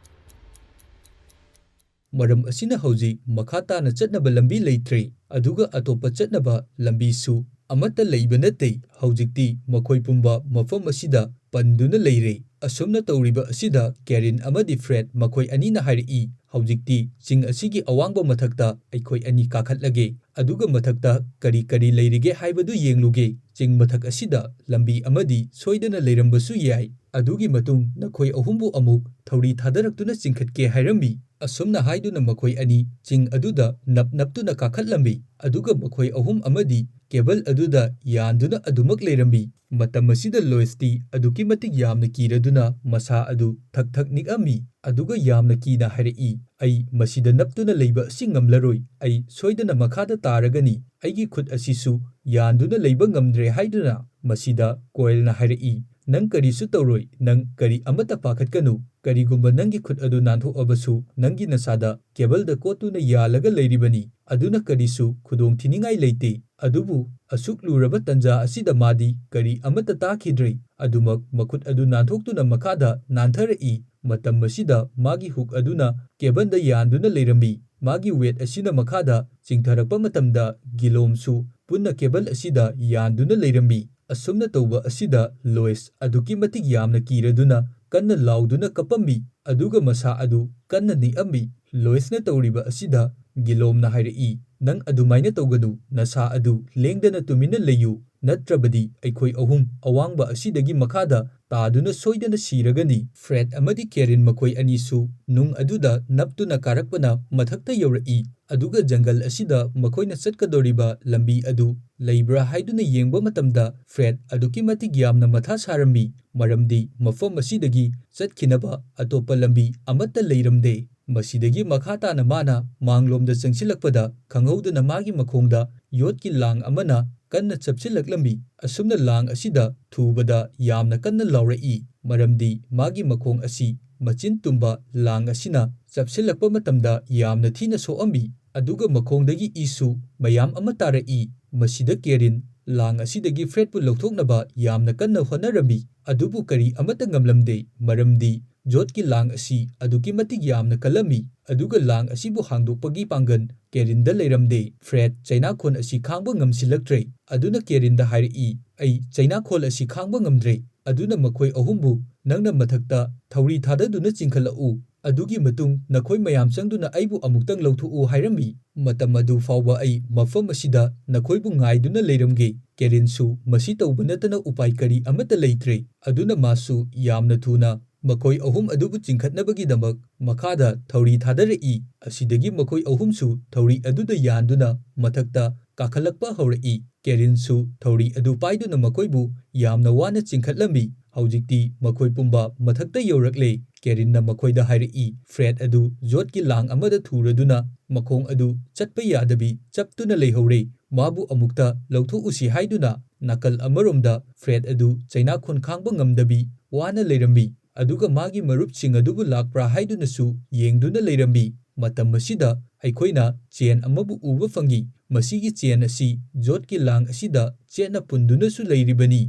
ꯃꯔꯝ ꯑꯁꯤꯅ ꯍꯧꯖꯤꯛ ꯃꯈꯥ ꯇꯥꯅ ꯆꯠꯅꯕ ꯂꯝꯕꯤ ꯂꯩꯇ꯭ꯔꯦ, ꯑꯗꯨꯒ ꯑꯇꯣꯞꯄ ꯆꯠꯅꯕ ꯂꯝꯕꯤꯁꯨ ꯑꯃꯠꯇ ꯂꯩꯕ ꯅꯠꯇꯦ꯫ ꯍꯧꯖꯤꯛꯇꯤ ꯃꯈꯣꯏ ꯄꯨꯝꯕ ꯃꯐꯝ ꯑꯁꯤꯗ ꯄꯟꯗꯨꯅ ꯂꯩꯔꯦ꯫ ꯑꯁꯨꯝꯅ ꯇꯧꯔꯤꯕ ꯑꯁꯤꯗ ꯀꯦꯔꯤꯟ ꯑꯃꯗꯤ ꯐ꯭ꯔꯦꯗ ꯃꯈꯣꯏ ꯑꯅꯤꯅ ꯍꯥꯏꯔꯛꯏ, "ꯍꯧꯖꯤꯛꯇꯤ ꯆꯤꯡ ꯑꯁꯤꯒꯤ ꯑꯋꯥꯡꯕ ꯃꯊꯛꯇ ꯑꯩꯈꯣꯏ ꯑꯅꯤ ꯀꯥꯈꯠꯂꯒꯦ, ꯑꯗꯨꯒ ꯃꯊꯛꯇ ꯀꯔꯤ ꯀꯔꯤ ꯂꯩꯔꯤꯒꯦ ꯍꯥꯏꯕꯗꯨ ꯌꯦꯡꯂꯨꯒꯦ꯫ ꯆꯤꯡ ꯃꯊꯛ ꯑꯁꯤꯗ ꯂꯝꯕꯤ ꯑꯃꯗꯤ ꯁꯣꯏꯗꯅ ꯂꯩꯔꯝꯕꯁꯨ ꯌꯥꯏ꯫ ꯑꯗꯨꯒꯤ ꯃꯇꯨꯡ ꯅꯈꯣꯏ ꯑꯍꯨꯝꯕꯨ ꯑꯃꯨꯛ ꯊꯧꯔꯤ ꯊꯥꯗꯔꯛꯇꯨꯅ ꯆꯤꯡꯈꯠꯀꯦ" ꯍꯥꯏꯔꯝꯃꯤ꯫ ꯑꯁꯨꯝꯅ ꯍꯥꯏꯗꯨꯅ ꯃꯈꯣꯏ ꯑꯅꯤ ꯆꯤꯡ ꯑꯗꯨꯗ ꯅꯞ ꯅꯞꯇꯨꯅ ꯀꯥꯈꯠꯂꯝꯃꯤ, ꯑꯗꯨꯒ ꯃꯈꯣꯏ ꯑꯍꯨꯝ ꯑꯃꯗꯤ ꯀꯦꯕꯜ ꯑꯗꯨꯗ ꯌꯥꯟꯗꯨꯅ ꯑꯗꯨꯃꯛ ꯂꯩꯔꯝꯃꯤ꯫ ꯃꯇꯝ ꯑꯁꯤꯗ ꯂꯣꯏꯁꯇꯤ ꯑꯗꯨꯛꯀꯤ ꯃꯇꯤꯛ ꯌꯥꯝꯅ ꯀꯤꯔꯗꯨꯅ ꯃꯁꯥ ꯑꯗꯨ ꯊꯛ ꯊꯛ ꯅꯤꯛꯑꯝꯃꯤ, ꯑꯗꯨꯒ ꯌꯥꯝꯅ ꯀꯤꯅ ꯍꯥꯏꯔꯛꯏ, "ꯑꯩ ꯃꯁꯤꯗ ꯅꯞꯇꯨꯅ ꯂꯩꯕ ꯑꯁꯤ ꯉꯝꯂꯔꯣꯏ, ꯑꯩ ꯁꯣꯏꯗꯅ ꯃꯈꯥꯗ ꯇꯥꯔꯒꯅꯤ, ꯑꯩꯒꯤ ꯈꯨꯠ ꯑꯁꯤꯁꯨ ꯌꯥꯟꯗꯨꯅ ꯂꯩꯕ ꯉꯝꯗ꯭ꯔꯦ" ꯍꯥꯏꯗꯨꯅ꯫ ꯃꯁꯤꯗ ꯀꯣꯏꯜꯅ ꯍꯥꯏꯔꯛꯏ, "ꯅꯪ ꯀꯔꯤꯁꯨ ꯇꯧꯔꯣꯏ, ꯅꯪ ꯀꯔꯤ ꯑꯃꯠꯇ ꯄꯥꯈꯠꯀꯅꯨ, ꯀꯔꯤꯒꯨꯝꯕ ꯅꯪꯒꯤ ꯈꯨꯠ ꯑꯗꯨ ꯅꯥꯟꯊꯣꯛꯑꯕꯁꯨ ꯅꯪꯒꯤ ꯅꯁꯥꯗ ꯀꯦꯕꯜꯗ ꯀꯣꯠꯇꯨꯅ ꯌꯥꯜꯂꯒ ꯂꯩꯔꯤꯕꯅꯤ, ꯑꯗꯨꯅ ꯀꯔꯤꯁꯨ ꯈꯨꯗꯣꯡꯊꯤꯅꯤꯡꯉꯥꯏ ꯂꯩꯇꯦ"꯫ ꯑꯗꯨꯕꯨ ꯑꯁꯨꯛ ꯂꯨꯔꯕ ꯇꯟꯖꯥ ꯑꯁꯤꯗ ꯃꯥꯗꯤ ꯀꯔꯤ ꯑꯃꯠꯇ ꯇꯥꯈꯤꯗ꯭ꯔꯦ꯫ ꯑꯗꯨꯃꯛ ꯃꯈꯨꯠ ꯑꯗꯨ ꯅꯥꯟꯊꯣꯛꯇꯨꯅ ꯃꯈꯥꯗ ꯅꯥꯟꯊꯔꯛꯏ꯫ ꯃꯇꯝ ꯑꯁꯤꯗ ꯃꯥꯒꯤ ꯍꯨꯛ ꯑꯗꯨꯅ ꯀꯦꯕꯜꯗ ꯌꯥꯟꯗꯨꯅ ꯂꯩꯔꯝꯃꯤ꯫ ꯃꯥꯒꯤ ꯋꯦꯠ ꯑꯁꯤꯅ ꯃꯈꯥꯗ ꯆꯤꯡꯊꯔꯛꯄ ꯃꯇꯝꯗ ꯒꯤꯂꯣꯝꯁꯨ ꯄꯨꯟꯅ ꯀꯦꯕꯜ ꯑꯁꯤꯗ ꯌꯥꯟꯗꯨꯅ ꯂꯩꯔꯝꯃꯤ꯫ ꯑꯁꯨꯝꯅ ꯇꯧꯕ ꯑꯁꯤꯗ ꯂꯣꯏꯁ ꯑꯗꯨꯛꯀꯤ ꯃꯇꯤꯛ ꯌꯥꯝꯅ ꯀꯤꯔꯗꯨꯅ ꯀꯟꯅ ꯂꯥꯎꯗꯨꯅ ꯀꯞꯄꯝꯃꯤ, ꯑꯗꯨꯒ ꯃꯁꯥ ꯑꯗꯨ ꯀꯟꯅ ꯅꯤꯛꯑꯝꯃꯤ꯫ ꯂꯣꯏꯁꯅ ꯇꯧꯔꯤꯕ ꯑꯁꯤꯗ ꯒꯤꯂꯣꯝꯅ ꯍꯥꯏꯔꯛꯏ, "ꯅꯪ ꯑꯗꯨꯃꯥꯏꯅ ꯇꯧꯒꯅꯨ, ꯅꯁꯥ ꯑꯗꯨ ꯂꯦꯡꯗꯅ ꯇꯨꯃꯤꯟꯅ ꯂꯩꯌꯨ, ꯅꯠꯇ꯭ꯔꯕꯗꯤ ꯑꯩꯈꯣꯏ ꯑꯍꯨꯝ ꯑꯋꯥꯡꯕ ꯑꯁꯤꯗꯒꯤ ꯃꯈꯥꯗ ꯇꯥꯗꯨꯅ ꯁꯣꯏꯗꯅ ꯁꯤꯔꯒꯅꯤ"꯫ ꯐ꯭ꯔꯦꯗ ꯑꯃꯗꯤ ꯀꯦꯔꯤꯟ ꯃꯈꯣꯏ ꯑꯅꯤꯁꯨ ꯅꯨꯡ ꯑꯗꯨꯗ ꯅꯞꯇꯨꯅ ꯀꯥꯔꯛꯄꯅ ꯃꯊꯛꯇ ꯌꯧꯔꯛꯏ, ꯑꯗꯨꯒ ꯖꯪꯒꯜ ꯑꯁꯤꯗ ꯃꯈꯣꯏꯅ ꯆꯠꯀꯗꯧꯔꯤꯕ ꯂꯝꯕꯤ ꯑꯗꯨ ꯂꯩꯕ꯭ꯔꯥ ꯍꯥꯏꯗꯨꯅ ꯌꯦꯡꯕ ꯃꯇꯝꯗ ꯐ꯭ꯔꯦꯗ ꯑꯗꯨꯛꯀꯤ ꯃꯇꯤꯛ ꯌꯥꯝꯅ ꯃꯊꯥ ꯁꯥꯔꯝꯃꯤ, ꯃꯔꯝꯗꯤ ꯃꯐꯝ ꯑꯁꯤꯗꯒꯤ ꯆꯠꯈꯤꯅꯕ ꯑꯇꯣꯞꯄ ꯂꯝꯕꯤ ꯑꯃꯠꯇ ꯂꯩꯔꯝꯗꯦ꯫ ꯃꯁꯤꯗꯒꯤ ꯃꯈꯥ ꯇꯥꯅ ꯃꯥꯅ ꯃꯥꯡꯂꯣꯝꯗ ꯆꯪꯁꯤꯜꯂꯛꯄꯗ ꯈꯪꯍꯧꯗꯅ ꯃꯥꯒꯤ ꯃꯈꯣꯡꯗ ꯌꯣꯠꯀꯤ ꯂꯥꯡ ꯑꯃꯅ ꯀꯟꯅ ꯆꯞꯁꯤꯜꯂꯛꯂꯝꯃꯤ꯫ ꯑꯁꯨꯝꯅ ꯂꯥꯡ ꯑꯁꯤꯗ ꯊꯨꯕꯗ ꯌꯥꯝꯅ ꯀꯟꯅ ꯂꯥꯎꯔꯛꯏ, ꯃꯔꯝꯗꯤ ꯃꯥꯒꯤ ꯃꯈꯣꯡ ꯑꯁꯤ ꯃꯆꯤꯟ ꯇꯨꯝꯕ ꯂꯥꯡ ꯑꯁꯤꯅ ꯆꯞꯁꯤꯜꯂꯛꯄ ꯃꯇꯝꯗ ꯌꯥꯝꯅ ꯊꯤꯅ ꯁꯣꯛꯑꯝꯃꯤ, ꯑꯗꯨꯒ ꯃꯈꯣꯡꯗꯒꯤ ꯏꯁꯨ ꯃꯌꯥꯝ ꯑꯃ ꯇꯥꯔꯛꯏ꯫ ꯃꯁꯤꯗ ꯀꯦꯔꯤꯟ ꯂꯥꯡ ꯑꯁꯤꯗꯒꯤ ꯐ꯭ꯔꯦꯗꯄꯨ ꯂꯧꯊꯣꯛꯅꯕ ꯌꯥꯝꯅ ꯀꯟꯅ ꯍꯣꯠꯅꯔꯝꯃꯤ, ꯑꯗꯨꯕꯨ ꯀꯔꯤ ꯑꯃꯠꯇ ꯉꯝꯂꯝꯗꯦ, ꯃꯔꯝꯗꯤ ꯖꯣꯠꯀꯤ ꯂꯥꯡ ꯑꯁꯤ ꯑꯗꯨꯛꯀꯤ ꯃꯇꯤꯛ ꯌꯥꯝꯅ ꯀꯜꯂꯝꯃꯤ, ꯑꯗꯨꯒ ꯂꯥꯡ ꯑꯁꯤꯕꯨ ꯍꯥꯡꯗꯣꯛꯄꯒꯤ ꯄꯥꯡꯒꯜ ꯀꯦꯔꯤꯟꯗ ꯂꯩꯔꯝꯗꯦ꯫ ꯐ꯭ꯔꯦꯗ ꯆꯩꯅꯥꯈꯣꯟ ꯑꯁꯤ ꯈꯥꯡꯕ ꯉꯝꯁꯤꯜꯂꯛꯇ꯭ꯔꯦ, ꯑꯗꯨꯅ ꯀꯦꯔꯤꯟꯗ ꯍꯥꯏꯔꯛꯏ, "ꯑꯩ ꯆꯩꯅꯥꯈꯣꯜ ꯑꯁꯤ ꯈꯥꯡꯕ ꯉꯝꯗ꯭ꯔꯦ, ꯑꯗꯨꯅ ꯃꯈꯣꯏ ꯑꯍꯨꯝꯕꯨ ꯅꯪꯅ ꯃꯊꯛꯇ ꯊꯧꯔꯤ ꯊꯥꯗꯗꯨꯅ ꯆꯤꯡꯈꯠꯂꯛꯎ꯫ ꯑꯗꯨꯒꯤ ꯃꯇꯨꯡ ꯅꯈꯣꯏ ꯃꯌꯥꯝ ꯆꯪꯗꯨꯅ ꯑꯩꯕꯨ ꯑꯃꯨꯛꯇꯪ ꯂꯧꯊꯣꯛꯎ" ꯍꯥꯏꯔꯝꯃꯤ꯫ "ꯃꯇꯝ ꯑꯗꯨ ꯐꯥꯎꯕ ꯑꯩ ꯃꯐꯝ ꯑꯁꯤꯗ ꯅꯈꯣꯏꯕꯨ ꯉꯥꯏꯗꯨꯅ ꯂꯩꯔꯝꯒꯦ꯫" ꯀꯦꯔꯤꯟꯁꯨ ꯃꯁꯤ ꯇꯧꯕ ꯅꯠꯇꯅ ꯎꯄꯥꯏ ꯀꯔꯤ ꯑꯃꯠꯇ ꯂꯩꯇ꯭ꯔꯦ, ꯑꯗꯨꯅ ꯃꯥꯁꯨ ꯌꯥꯝꯅ ꯊꯨꯅ ꯃꯈꯣꯏ ꯑꯍꯨꯝ ꯑꯗꯨꯕꯨ ꯆꯤꯡꯈꯠꯅꯕꯒꯤꯗꯃꯛ ꯃꯈꯥꯗ ꯊꯧꯔꯤ ꯊꯥꯗꯔꯛꯏ꯫ ꯑꯁꯤꯗꯒꯤ ꯃꯈꯣꯏ ꯑꯍꯨꯝꯁꯨ ꯊꯧꯔꯤ ꯑꯗꯨꯗ ꯌꯥꯟꯗꯨꯅ ꯃꯊꯛꯇ ꯀꯥꯈꯠꯂꯛꯄ ꯍꯧꯔꯛꯏ꯫ ꯀꯦꯔꯤꯟꯁꯨ ꯊꯧꯔꯤ ꯑꯗꯨ ꯄꯥꯏꯗꯨꯅ ꯃꯈꯣꯏꯕꯨ ꯌꯥꯝꯅ ꯋꯥꯅ ꯆꯤꯡꯈꯠꯂꯝꯃꯤ꯫ ꯍꯧꯖꯤꯛꯇꯤ ꯃꯈꯣꯏ ꯄꯨꯝꯕ ꯃꯊꯛꯇ ꯌꯧꯔꯛꯂꯦ꯫ ꯀꯦꯔꯤꯟꯅ ꯃꯈꯣꯏꯗ ꯍꯥꯏꯔꯛꯏ, ꯐ꯭ꯔꯦꯗ ꯑꯗꯨ ꯖꯣꯠꯀꯤ ꯂꯥꯡ ꯑꯃꯗ ꯊꯨꯔꯗꯨꯅ ꯃꯈꯣꯡ ꯑꯗꯨ ꯆꯠꯄ ꯌꯥꯗꯕꯤ ꯆꯞꯇꯨꯅ ꯂꯩꯍꯧꯔꯦ꯫ ꯃꯥꯕꯨ ꯑꯃꯨꯛꯇ ꯂꯧꯊꯣꯛꯎꯁꯤ ꯍꯥꯏꯗꯨꯅ ꯅꯥꯀꯜ ꯑꯃꯔꯣꯝꯗ ꯐ꯭ꯔꯦꯗ ꯑꯗꯨ ꯆꯩꯅꯥꯈꯣꯟ ꯈꯥꯡꯕ ꯉꯝꯗꯕꯤ ꯋꯥꯅ ꯂꯩꯔꯝꯃꯤ꯫ ꯑꯗꯨꯒ ꯃꯥꯒꯤ ꯃꯔꯨꯞꯁꯤꯡ ꯑꯗꯨꯕꯨ ꯂꯥꯛꯄ꯭ꯔꯥ ꯍꯥꯏꯗꯨꯅꯁꯨ ꯌꯦꯡꯗꯨꯅ ꯂꯩꯔꯝꯃꯤ꯫ ꯃꯇꯝ ꯑꯁꯤꯗ ꯑꯩꯈꯣꯏꯅ ꯆꯦꯟ ꯑꯃꯕꯨ ꯎꯕ ꯐꯪꯏ꯫ ꯃꯁꯤꯒꯤ ꯆꯦꯟ ꯑꯁꯤ ꯖꯣꯠꯀꯤ ꯂꯥꯡ ꯑꯁꯤꯗ ꯆꯦꯠꯅ ꯄꯨꯟꯗꯨꯅꯁꯨ ꯂꯩꯔꯤꯕꯅꯤ꯫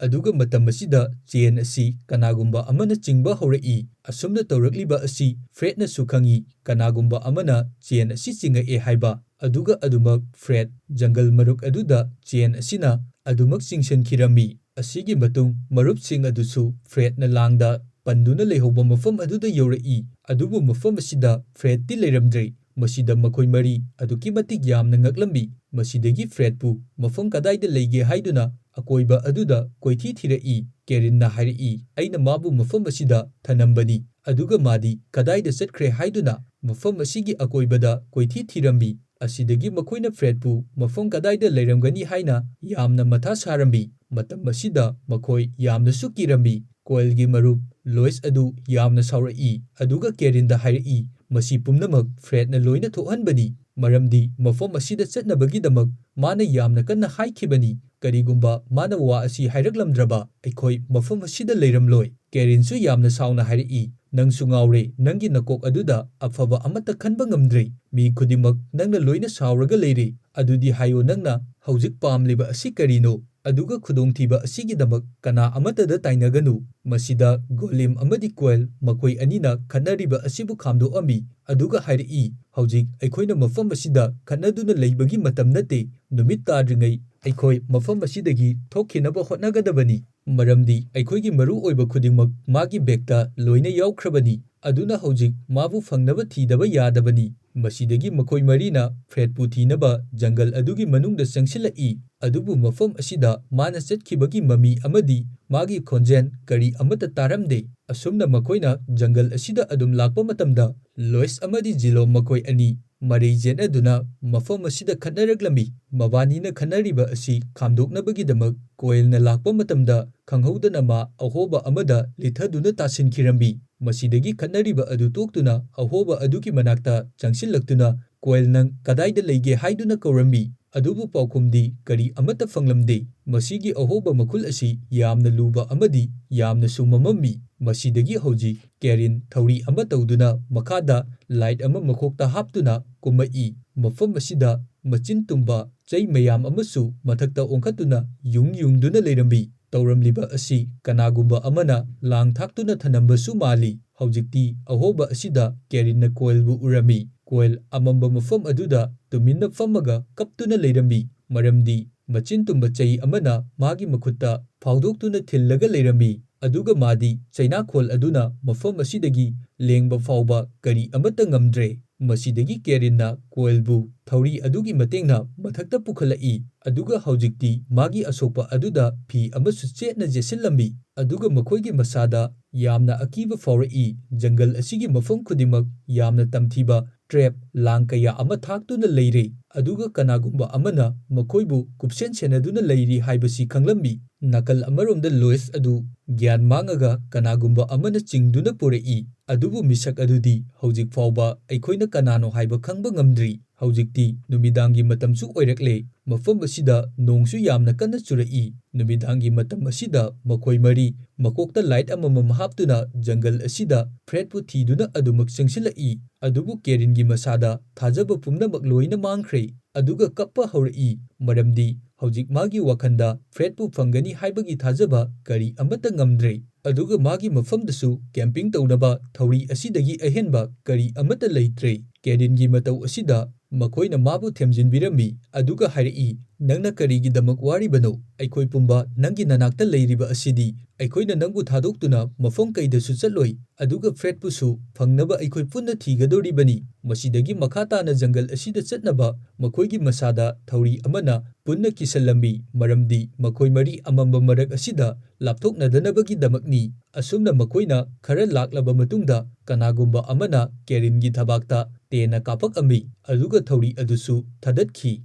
ꯑꯗꯨꯒ ꯃꯇꯝ ꯑꯁꯤꯗ ꯆꯦꯟ ꯑꯁꯤ ꯀꯅꯥꯒꯨꯝꯕ ꯑꯃꯅ ꯆꯤꯡꯕ ꯍꯧꯔꯛꯏ꯫ ꯑꯁꯨꯝꯅ ꯇꯧꯔꯛꯂꯤꯕ ꯑꯁꯤ ꯐ꯭ꯔꯦꯗꯅꯁꯨ ꯈꯪꯏ, ꯀꯅꯥꯒꯨꯝꯕ ꯑꯃꯅ ꯆꯦꯟ ꯑꯁꯤ ꯆꯤꯡꯉꯛꯑꯦ ꯍꯥꯏꯕ꯫ ꯑꯗꯨꯒ ꯑꯗꯨꯃꯛ ꯐ꯭ꯔꯦꯗ ꯖꯪꯒꯜ ꯃꯔꯨꯛ ꯑꯗꯨꯗ ꯆꯦꯟ ꯑꯁꯤꯅ ꯑꯗꯨꯃꯛ ꯆꯤꯡꯁꯤꯟꯈꯤꯔꯝꯃꯤ꯫ ꯑꯁꯤꯒꯤ ꯃꯇꯨꯡ ꯃꯔꯨꯞꯁꯤꯡ ꯑꯗꯨꯁꯨ ꯐ꯭ꯔꯦꯗꯅ ꯂꯥꯡꯗ ꯄꯟꯗꯨꯅ ꯂꯩꯍꯧꯕ ꯃꯐꯝ ꯑꯗꯨꯗ ꯌꯧꯔꯛꯏ, ꯑꯗꯨꯕꯨ ꯃꯐꯝ ꯑꯁꯤꯗ ꯐ꯭ꯔꯦꯗꯇꯤ ꯂꯩꯔꯝꯗ꯭ꯔꯦ꯫ ꯃꯁꯤꯗ ꯃꯈꯣꯏ ꯃꯔꯤ ꯑꯗꯨꯛꯀꯤ ꯃꯇꯤꯛ ꯌꯥꯝꯅ ꯉꯛꯂꯝꯃꯤ꯫ ꯃꯁꯤꯗꯒꯤ ꯐ꯭ꯔꯦꯗꯄꯨ ꯃꯐꯝ ꯀꯗꯥꯏꯗ ꯂꯩꯒꯦ ꯍꯥꯏꯗꯨꯅ ꯑꯀꯣꯏꯕ ꯑꯗꯨꯗ ꯀꯣꯏꯊꯤ ꯊꯤꯔꯛꯏ꯫ ꯀꯦꯔꯤꯟꯅ ꯍꯥꯏꯔꯛꯏ, "ꯑꯩꯅ ꯃꯥꯕꯨ ꯃꯐꯝ ꯑꯁꯤꯗ ꯊꯅꯝꯕꯅꯤ, ꯑꯗꯨꯒ ꯃꯥꯗꯤ ꯀꯗꯥꯏꯗ ꯆꯠꯈ꯭ꯔꯦ ꯍꯥꯏꯗꯨꯅ ꯃꯐꯝ ꯑꯁꯤꯒꯤ ꯑꯀꯣꯏꯕꯗ ꯀꯣꯏꯊꯤ ꯊꯤꯔꯝꯃꯤ꯫" ꯑꯁꯤꯗꯒꯤ ꯃꯈꯣꯏꯅ ꯐ꯭ꯔꯦꯗꯄꯨ ꯃꯐꯝ ꯀꯗꯥꯏꯗ ꯂꯩꯔꯝꯒꯅꯤ ꯍꯥꯏꯅ ꯌꯥꯝꯅ ꯃꯊꯥ ꯁꯥꯔꯝꯃꯤ꯫ ꯃꯇꯝ ꯑꯁꯤꯗ ꯃꯈꯣꯏ ꯌꯥꯝꯅꯁꯨ ꯀꯤꯔꯝꯃꯤ꯫ ꯀꯣꯏꯜꯒꯤ ꯃꯔꯨꯞ ꯂꯣꯏꯁ ꯑꯗꯨ ꯌꯥꯝꯅ ꯁꯥꯎꯔꯛꯏ, ꯑꯗꯨꯒ ꯀꯦꯔꯤꯟꯗ ꯍꯥꯏꯔꯛꯏ, "ꯃꯁꯤ ꯄꯨꯝꯅꯃꯛ ꯐ꯭ꯔꯦꯗꯅ ꯂꯣꯏꯅ ꯊꯣꯛꯍꯟꯕꯅꯤ, ꯃꯔꯝꯗꯤ ꯃꯐꯝ ꯑꯁꯤꯗ ꯆꯠꯅꯕꯒꯤꯗꯃꯛ ꯃꯥꯅ ꯌꯥꯝꯅ ꯀꯟꯅ ꯍꯥꯏꯈꯤꯕꯅꯤ꯫ ꯀꯔꯤꯒꯨꯝꯕ ꯃꯥꯅ ꯋꯥ ꯑꯁꯤ ꯍꯥꯏꯔꯛꯂꯝꯗ꯭ꯔꯕ, ꯑꯩꯈꯣꯏ ꯃꯐꯝ ꯑꯁꯤꯗ ꯂꯩꯔꯝꯂꯣꯏ꯫" ꯀꯦꯔꯤꯟꯁꯨ ꯌꯥꯝꯅ ꯁꯥꯎꯅ ꯍꯥꯏꯔꯛꯏ, "ꯅꯪꯁꯨ ꯉꯥꯎꯔꯦ, ꯅꯪꯒꯤ ꯅꯀꯣꯛ ꯑꯗꯨꯗ ꯑꯐꯕ ꯑꯃꯠꯇ ꯈꯟꯕ ꯉꯝꯗ꯭ꯔꯦ꯫ ꯃꯤ ꯈꯨꯗꯤꯡꯃꯛ ꯅꯪꯅ ꯂꯣꯏꯅ ꯁꯥꯎꯔꯒ ꯂꯩꯔꯦ꯫ ꯑꯗꯨꯗꯤ ꯍꯥꯏꯌꯣ, ꯅꯪꯅ ꯍꯧꯖꯤꯛ ꯄꯥꯝꯂꯤꯕ ꯑꯁꯤ ꯀꯔꯤꯅꯣ?" ꯑꯗꯨꯒ ꯈꯨꯗꯣꯡꯊꯤꯕ ꯑꯁꯤꯒꯤꯗꯃꯛ ꯀꯅꯥ ꯑꯃꯠꯇꯗ ꯇꯥꯏꯅꯒꯅꯨ꯫ ꯃꯁꯤꯗ ꯒꯣꯂꯤꯝ ꯑꯃꯗꯤ ꯀꯣꯏꯜ ꯃꯈꯣꯏ ꯑꯅꯤꯅ ꯈꯠꯅꯔꯤꯕ ꯑꯁꯤꯕꯨ ꯈꯥꯝꯗꯣꯛꯑꯝꯃꯤ, ꯑꯗꯨꯒ ꯍꯥꯏꯔꯛꯏ, "ꯍꯧꯖꯤꯛ ꯑꯩꯈꯣꯏꯅ ꯃꯐꯝ ꯑꯁꯤꯗ ꯈꯠꯅꯗꯨꯅ ꯂꯩꯕꯒꯤ ꯃꯇꯝ ꯅꯠꯇꯦ꯫ ꯅꯨꯃꯤꯠ ꯇꯥꯗ꯭ꯔꯤꯉꯩ ꯑꯩꯈꯣꯏ ꯃꯐꯝ ꯑꯁꯤꯗꯒꯤ ꯊꯣꯛꯈꯤꯅꯕ ꯍꯣꯠꯅꯒꯗꯕꯅꯤ, ꯃꯔꯝꯗꯤ ꯑꯩꯈꯣꯏꯒꯤ ꯃꯔꯨ ꯑꯣꯏꯕ ꯈꯨꯗꯤꯡꯃꯛ ꯃꯥꯒꯤ ꯕꯦꯒꯇ ꯂꯣꯏꯅ ꯌꯥꯎꯈ꯭ꯔꯕꯅꯤ꯫ ꯑꯗꯨꯅ ꯍꯧꯖꯤꯛ ꯃꯥꯕꯨ ꯐꯪꯅꯕ ꯊꯤꯗꯕ ꯌꯥꯗꯕꯅꯤ꯫" ꯃꯁꯤꯗꯒꯤ ꯃꯈꯣꯏ ꯃꯔꯤꯅ ꯐ꯭ꯔꯦꯗꯄꯨ ꯊꯤꯅꯕ ꯖꯪꯒꯜ ꯑꯗꯨꯒꯤ ꯃꯅꯨꯡꯗ ꯆꯪꯁꯤꯜꯂꯛꯏ꯫ ꯑꯗꯨꯕꯨ ꯃꯐꯝ ꯑꯁꯤꯗ ꯃꯥꯅ ꯆꯠꯈꯤꯕꯒꯤ ꯃꯃꯤ ꯑꯃꯗꯤ ꯃꯥꯒꯤ ꯈꯣꯟꯖꯦꯜ ꯀꯔꯤ ꯑꯃꯠꯇ ꯇꯥꯔꯝꯗꯦ꯫ ꯑꯁꯨꯝꯅ ꯃꯈꯣꯏꯅ ꯖꯪꯒꯜ ꯑꯁꯤꯗ ꯑꯗꯨꯝ ꯂꯥꯛꯄ ꯃꯇꯝꯗ, ꯂꯣꯏꯁ ꯑꯃꯗꯤ ꯖꯤꯂꯣꯝ ꯃꯈꯣꯏ ꯑꯅꯤ ꯃꯔꯩ ꯌꯦꯠꯅꯗꯨꯅ ꯃꯐꯝ ꯑꯁꯤꯗ ꯈꯠꯅꯔꯛꯂꯝꯃꯤ꯫ ꯃꯕꯥꯅꯤꯅ ꯈꯠꯅꯔꯤꯕ ꯑꯁꯤ ꯈꯥꯝꯗꯣꯛꯅꯕꯒꯤꯗꯃꯛ ꯀꯣꯏꯜꯅ ꯂꯥꯛꯄ ꯃꯇꯝꯗ, ꯈꯪꯍꯧꯗꯅ ꯃꯥ ꯑꯍꯣꯕ ꯑꯃꯗ ꯂꯤꯊꯗꯨꯅ ꯇꯥꯁꯤꯟꯈꯤꯔꯝꯃꯤ꯫ ꯃꯁꯤꯗꯒꯤ ꯈꯠꯅꯔꯤꯕ ꯑꯗꯨ ꯇꯣꯛꯇꯨꯅ ꯑꯍꯣꯕ ꯑꯗꯨꯒꯤ ꯃꯅꯥꯛꯇ ꯆꯪꯁꯤꯜꯂꯛꯇꯨꯅ, "ꯀꯣꯏꯜ, ꯅꯪ ꯀꯗꯥꯏꯗ ꯂꯩꯒꯦ?" ꯍꯥꯏꯗꯨꯅ ꯀꯧꯔꯝꯃꯤ꯫ ꯑꯗꯨꯕꯨ ꯄꯥꯎꯈꯨꯝꯗꯤ ꯀꯔꯤ ꯑꯃꯠꯇ ꯐꯪꯂꯝꯗꯦ꯫ ꯃꯁꯤꯒꯤ ꯑꯍꯣꯕ ꯃꯈꯨꯜ ꯑꯁꯤ ꯌꯥꯝꯅ ꯂꯨꯕ ꯑꯃꯗꯤ ꯌꯥꯝꯅꯁꯨ ꯃꯝꯃꯝꯃꯤ꯫ ꯃꯁꯤꯗꯒꯤ ꯍꯧꯖꯤꯛ ꯀꯦꯔꯤꯟ ꯊꯧꯔꯤ ꯑꯃ ꯇꯧꯗꯨꯅ ꯃꯈꯥꯗ ꯂꯥꯏꯠ ꯑꯃ ꯃꯈꯣꯛꯇ ꯍꯥꯞꯇꯨꯅ ꯀꯨꯝꯃꯛꯏ꯫ ꯃꯐꯝ ꯑꯁꯤꯗ ꯃꯆꯤꯟ ꯇꯨꯝꯕ ꯆꯩ ꯃꯌꯥꯝ ꯑꯃꯁꯨ ꯃꯊꯛꯇ ꯑꯣꯟꯈꯠꯇꯨꯅ ꯌꯨꯡ ꯌꯨꯡꯗꯨꯅ ꯂꯩꯔꯝꯃꯤ꯫ ꯇꯧꯔꯝꯂꯤꯕ ꯑꯁꯤ ꯀꯅꯥꯒꯨꯝꯕ ꯑꯃꯅ ꯂꯥꯡ ꯊꯥꯛꯇꯨꯅ ꯊꯅꯝꯕꯁꯨ ꯃꯥꯜꯂꯤ꯫ ꯍꯧꯖꯤꯛꯇꯤ ꯑꯍꯣꯕ ꯑꯁꯤꯗ ꯀꯦꯔꯤꯟꯅ ꯀꯣꯏꯜꯕꯨ ꯎꯔꯝꯃꯤ꯫ ꯀꯣꯏꯜ ꯑꯃꯝꯕ ꯃꯐꯝ ꯑꯗꯨꯗ ꯇꯨꯃꯤꯟꯅ ꯐꯝꯃꯒ ꯀꯞꯇꯨꯅ ꯂꯩꯔꯝꯃꯤ, ꯃꯔꯝꯗꯤ ꯃꯆꯤꯟ ꯇꯨꯝꯕ ꯆꯩ ꯑꯃꯅ ꯃꯥꯒꯤ ꯃꯈꯨꯠꯇ ꯐꯥꯎꯗꯣꯛꯇꯨꯅ ꯊꯤꯜꯂꯒ ꯂꯩꯔꯝꯃꯤ꯫ ꯑꯗꯨꯒ ꯃꯥꯗꯤ ꯆꯩꯅꯥꯈꯣꯜ ꯑꯗꯨꯅ ꯃꯐꯝ ꯑꯁꯤꯗꯒꯤ ꯂꯦꯡꯕ ꯐꯥꯎꯕ ꯀꯔꯤ ꯑꯃꯠꯇ ꯉꯝꯗ꯭ꯔꯦ꯫ ꯃꯁꯤꯗꯒꯤ ꯀꯦꯔꯤꯟꯅ ꯀꯣꯏꯜꯕꯨ ꯊꯧꯔꯤ ꯑꯗꯨꯒꯤ ꯃꯇꯦꯡꯅ ꯃꯊꯛꯇ ꯄꯨꯈꯠꯂꯛꯏ, ꯑꯗꯨꯒ ꯍꯧꯖꯤꯛꯇꯤ ꯃꯥꯒꯤ ꯑꯁꯣꯛꯄ ꯑꯗꯨꯗ ꯐꯤ ꯑꯃꯁꯨ ꯆꯦꯠꯅ ꯌꯦꯠꯁꯤꯜꯂꯝꯃꯤ꯫ ꯑꯗꯨꯒ ꯃꯈꯣꯏꯒꯤ ꯃꯁꯥꯗ ꯌꯥꯝꯅ ꯑꯀꯤꯕ ꯐꯥꯎꯔꯛꯏ꯫ ꯖꯪꯒꯜ ꯑꯁꯤꯒꯤ ꯃꯐꯝ ꯈꯨꯗꯤꯡꯃꯛ ꯌꯥꯝꯅ ꯇꯝꯊꯤꯕ ꯇ꯭ꯔꯦꯞ, ꯂꯥꯡ ꯀꯌꯥ ꯑꯃ ꯊꯥꯛꯇꯨꯅ ꯂꯩꯔꯦ, ꯑꯗꯨꯒ ꯀꯅꯥꯒꯨꯝꯕ ꯑꯃꯅ ꯃꯈꯣꯏꯕꯨ ꯀꯨꯞꯁꯦꯟ ꯁꯦꯟꯅꯗꯨꯅ ꯂꯩꯔꯤ ꯍꯥꯏꯕꯁꯤ ꯈꯪꯂꯝꯃꯤ꯫ ꯅꯥꯀꯜ ꯑꯃꯔꯣꯝꯗ ꯂꯣꯏꯁ ꯑꯗꯨ ꯒ꯭ꯌꯥꯟ ꯃꯥꯡꯉꯒ ꯀꯅꯥꯒꯨꯝꯕ ꯑꯃꯅ ꯆꯤꯡꯗꯨꯅ ꯄꯨꯔꯛꯏ, ꯑꯗꯨꯕꯨ ꯃꯤꯁꯛ ꯑꯗꯨꯗꯤ ꯍꯧꯖꯤꯛ ꯐꯥꯎꯕ ꯑꯩꯈꯣꯏꯅ ꯀꯅꯥꯅꯣ ꯍꯥꯏꯕ ꯈꯪꯕ ꯉꯝꯗ꯭ꯔꯤ꯫ ꯍꯧꯖꯤꯛꯇꯤ ꯅꯨꯃꯤꯗꯥꯡꯒꯤ ꯃꯇꯝꯁꯨ ꯑꯣꯏꯔꯛꯂꯦ꯫ ꯃꯐꯝ ꯑꯁꯤꯗ ꯅꯣꯡꯁꯨ ꯌꯥꯝꯅ ꯀꯟꯅ ꯆꯨꯔꯛꯏ꯫ ꯅꯨꯃꯤꯗꯥꯡꯒꯤ ꯃꯇꯝ ꯑꯁꯤꯗ ꯃꯈꯣꯏ ꯃꯔꯤ ꯃꯀꯣꯛꯇ ꯂꯥꯏꯠ ꯑꯃꯃꯝ ꯍꯥꯞꯇꯨꯅ ꯖꯪꯒꯜ ꯑꯁꯤꯗ ꯐ꯭ꯔꯦꯗꯄꯨ ꯊꯤꯗꯨꯅ ꯑꯗꯨꯃꯛ ꯆꯪꯁꯤꯜꯂꯛꯏ꯫ ꯑꯗꯨꯕꯨ ꯀꯦꯔꯤꯟꯒꯤ ꯃꯁꯥꯗ ꯊꯥꯖꯕ ꯄꯨꯝꯅꯃꯛ ꯂꯣꯏꯅ ꯃꯥꯡꯈ꯭ꯔꯦ, ꯑꯗꯨꯒ ꯀꯞꯄ ꯍꯧꯔꯛꯏ, ꯃꯔꯝꯗꯤ ꯍꯧꯖꯤꯛ ꯃꯥꯒꯤ ꯋꯥꯈꯜꯗ ꯐ꯭ꯔꯦꯗꯄꯨ ꯐꯪꯒꯅꯤ ꯍꯥꯏꯕꯒꯤ ꯊꯥꯖꯕ ꯀꯔꯤ ꯑꯃꯠꯇ ꯉꯝꯗ꯭ꯔꯦ꯫ ꯑꯗꯨꯒ ꯃꯥꯒꯤ ꯃꯐꯝꯗꯁꯨ ꯀꯦꯝꯄꯤꯡ ꯇꯧꯅꯕ ꯊꯧꯔꯤ ꯑꯁꯤꯗꯒꯤ ꯑꯍꯦꯟꯕ ꯀꯔꯤ ꯑꯃꯠꯇ ꯂꯩꯇ꯭ꯔꯦ꯫ ꯀꯦꯔꯤꯟꯒꯤ ꯃꯇꯧ ꯑꯁꯤꯗ ꯃꯈꯣꯏꯅ ꯃꯥꯕꯨ ꯊꯦꯝꯖꯤꯟꯕꯤꯔꯝꯃꯤ, ꯑꯗꯨꯒ ꯍꯥꯏꯔꯛꯏ, "ꯅꯪꯅ ꯀꯔꯤꯒꯤꯗꯃꯛ ꯋꯥꯔꯤꯕꯅꯣ? ꯑꯩꯈꯣꯏ ꯄꯨꯝꯕ ꯅꯪꯒꯤ ꯅꯅꯥꯛꯇ ꯂꯩꯔꯤꯕ ꯑꯁꯤꯗꯤ꯫ ꯑꯩꯈꯣꯏꯅ ꯅꯪꯕꯨ ꯊꯥꯗꯣꯛꯇꯨꯅ ꯃꯐꯝ ꯀꯩꯗꯁꯨ ꯆꯠꯂꯣꯏ, ꯑꯗꯨꯒ ꯐ꯭ꯔꯦꯗꯄꯨꯁꯨ ꯐꯪꯅꯕ ꯑꯩꯈꯣꯏ ꯄꯨꯟꯅ ꯊꯤꯒꯗꯧꯔꯤꯕꯅꯤ꯫" ꯃꯁꯤꯗꯒꯤ ꯃꯈꯥ ꯇꯥꯅ ꯖꯪꯒꯜ ꯑꯁꯤꯗ ꯆꯠꯅꯕ ꯃꯈꯣꯏꯒꯤ ꯃꯁꯥꯗ ꯊꯧꯔꯤ ꯑꯃꯅ ꯄꯨꯟꯅ ꯀꯤꯁꯜꯂꯝꯃꯤ, ꯃꯔꯝꯗꯤ ꯃꯈꯣꯏ ꯃꯔꯤ ꯑꯃꯝꯕ ꯃꯔꯛ ꯑꯁꯤꯗ ꯂꯥꯞꯊꯣꯛꯅꯗꯅꯕꯒꯤꯗꯃꯛꯅꯤ꯫ ꯑꯁꯨꯝꯅ ꯃꯈꯣꯏꯅ ꯈꯔ ꯂꯥꯛꯂꯕ ꯃꯇꯨꯡꯗ, ꯀꯅꯥꯒꯨꯝꯕ ꯑꯃꯅ ꯀꯦꯔꯤꯟꯒꯤ ꯊꯕꯥꯛꯇ ꯇꯦꯟꯅ ꯀꯥꯞꯄꯛꯑꯝꯃꯤ, ꯑꯗꯨꯒ ꯊꯧꯔꯤ ꯑꯗꯨꯁꯨ ꯊꯥꯗꯠꯈꯤ꯫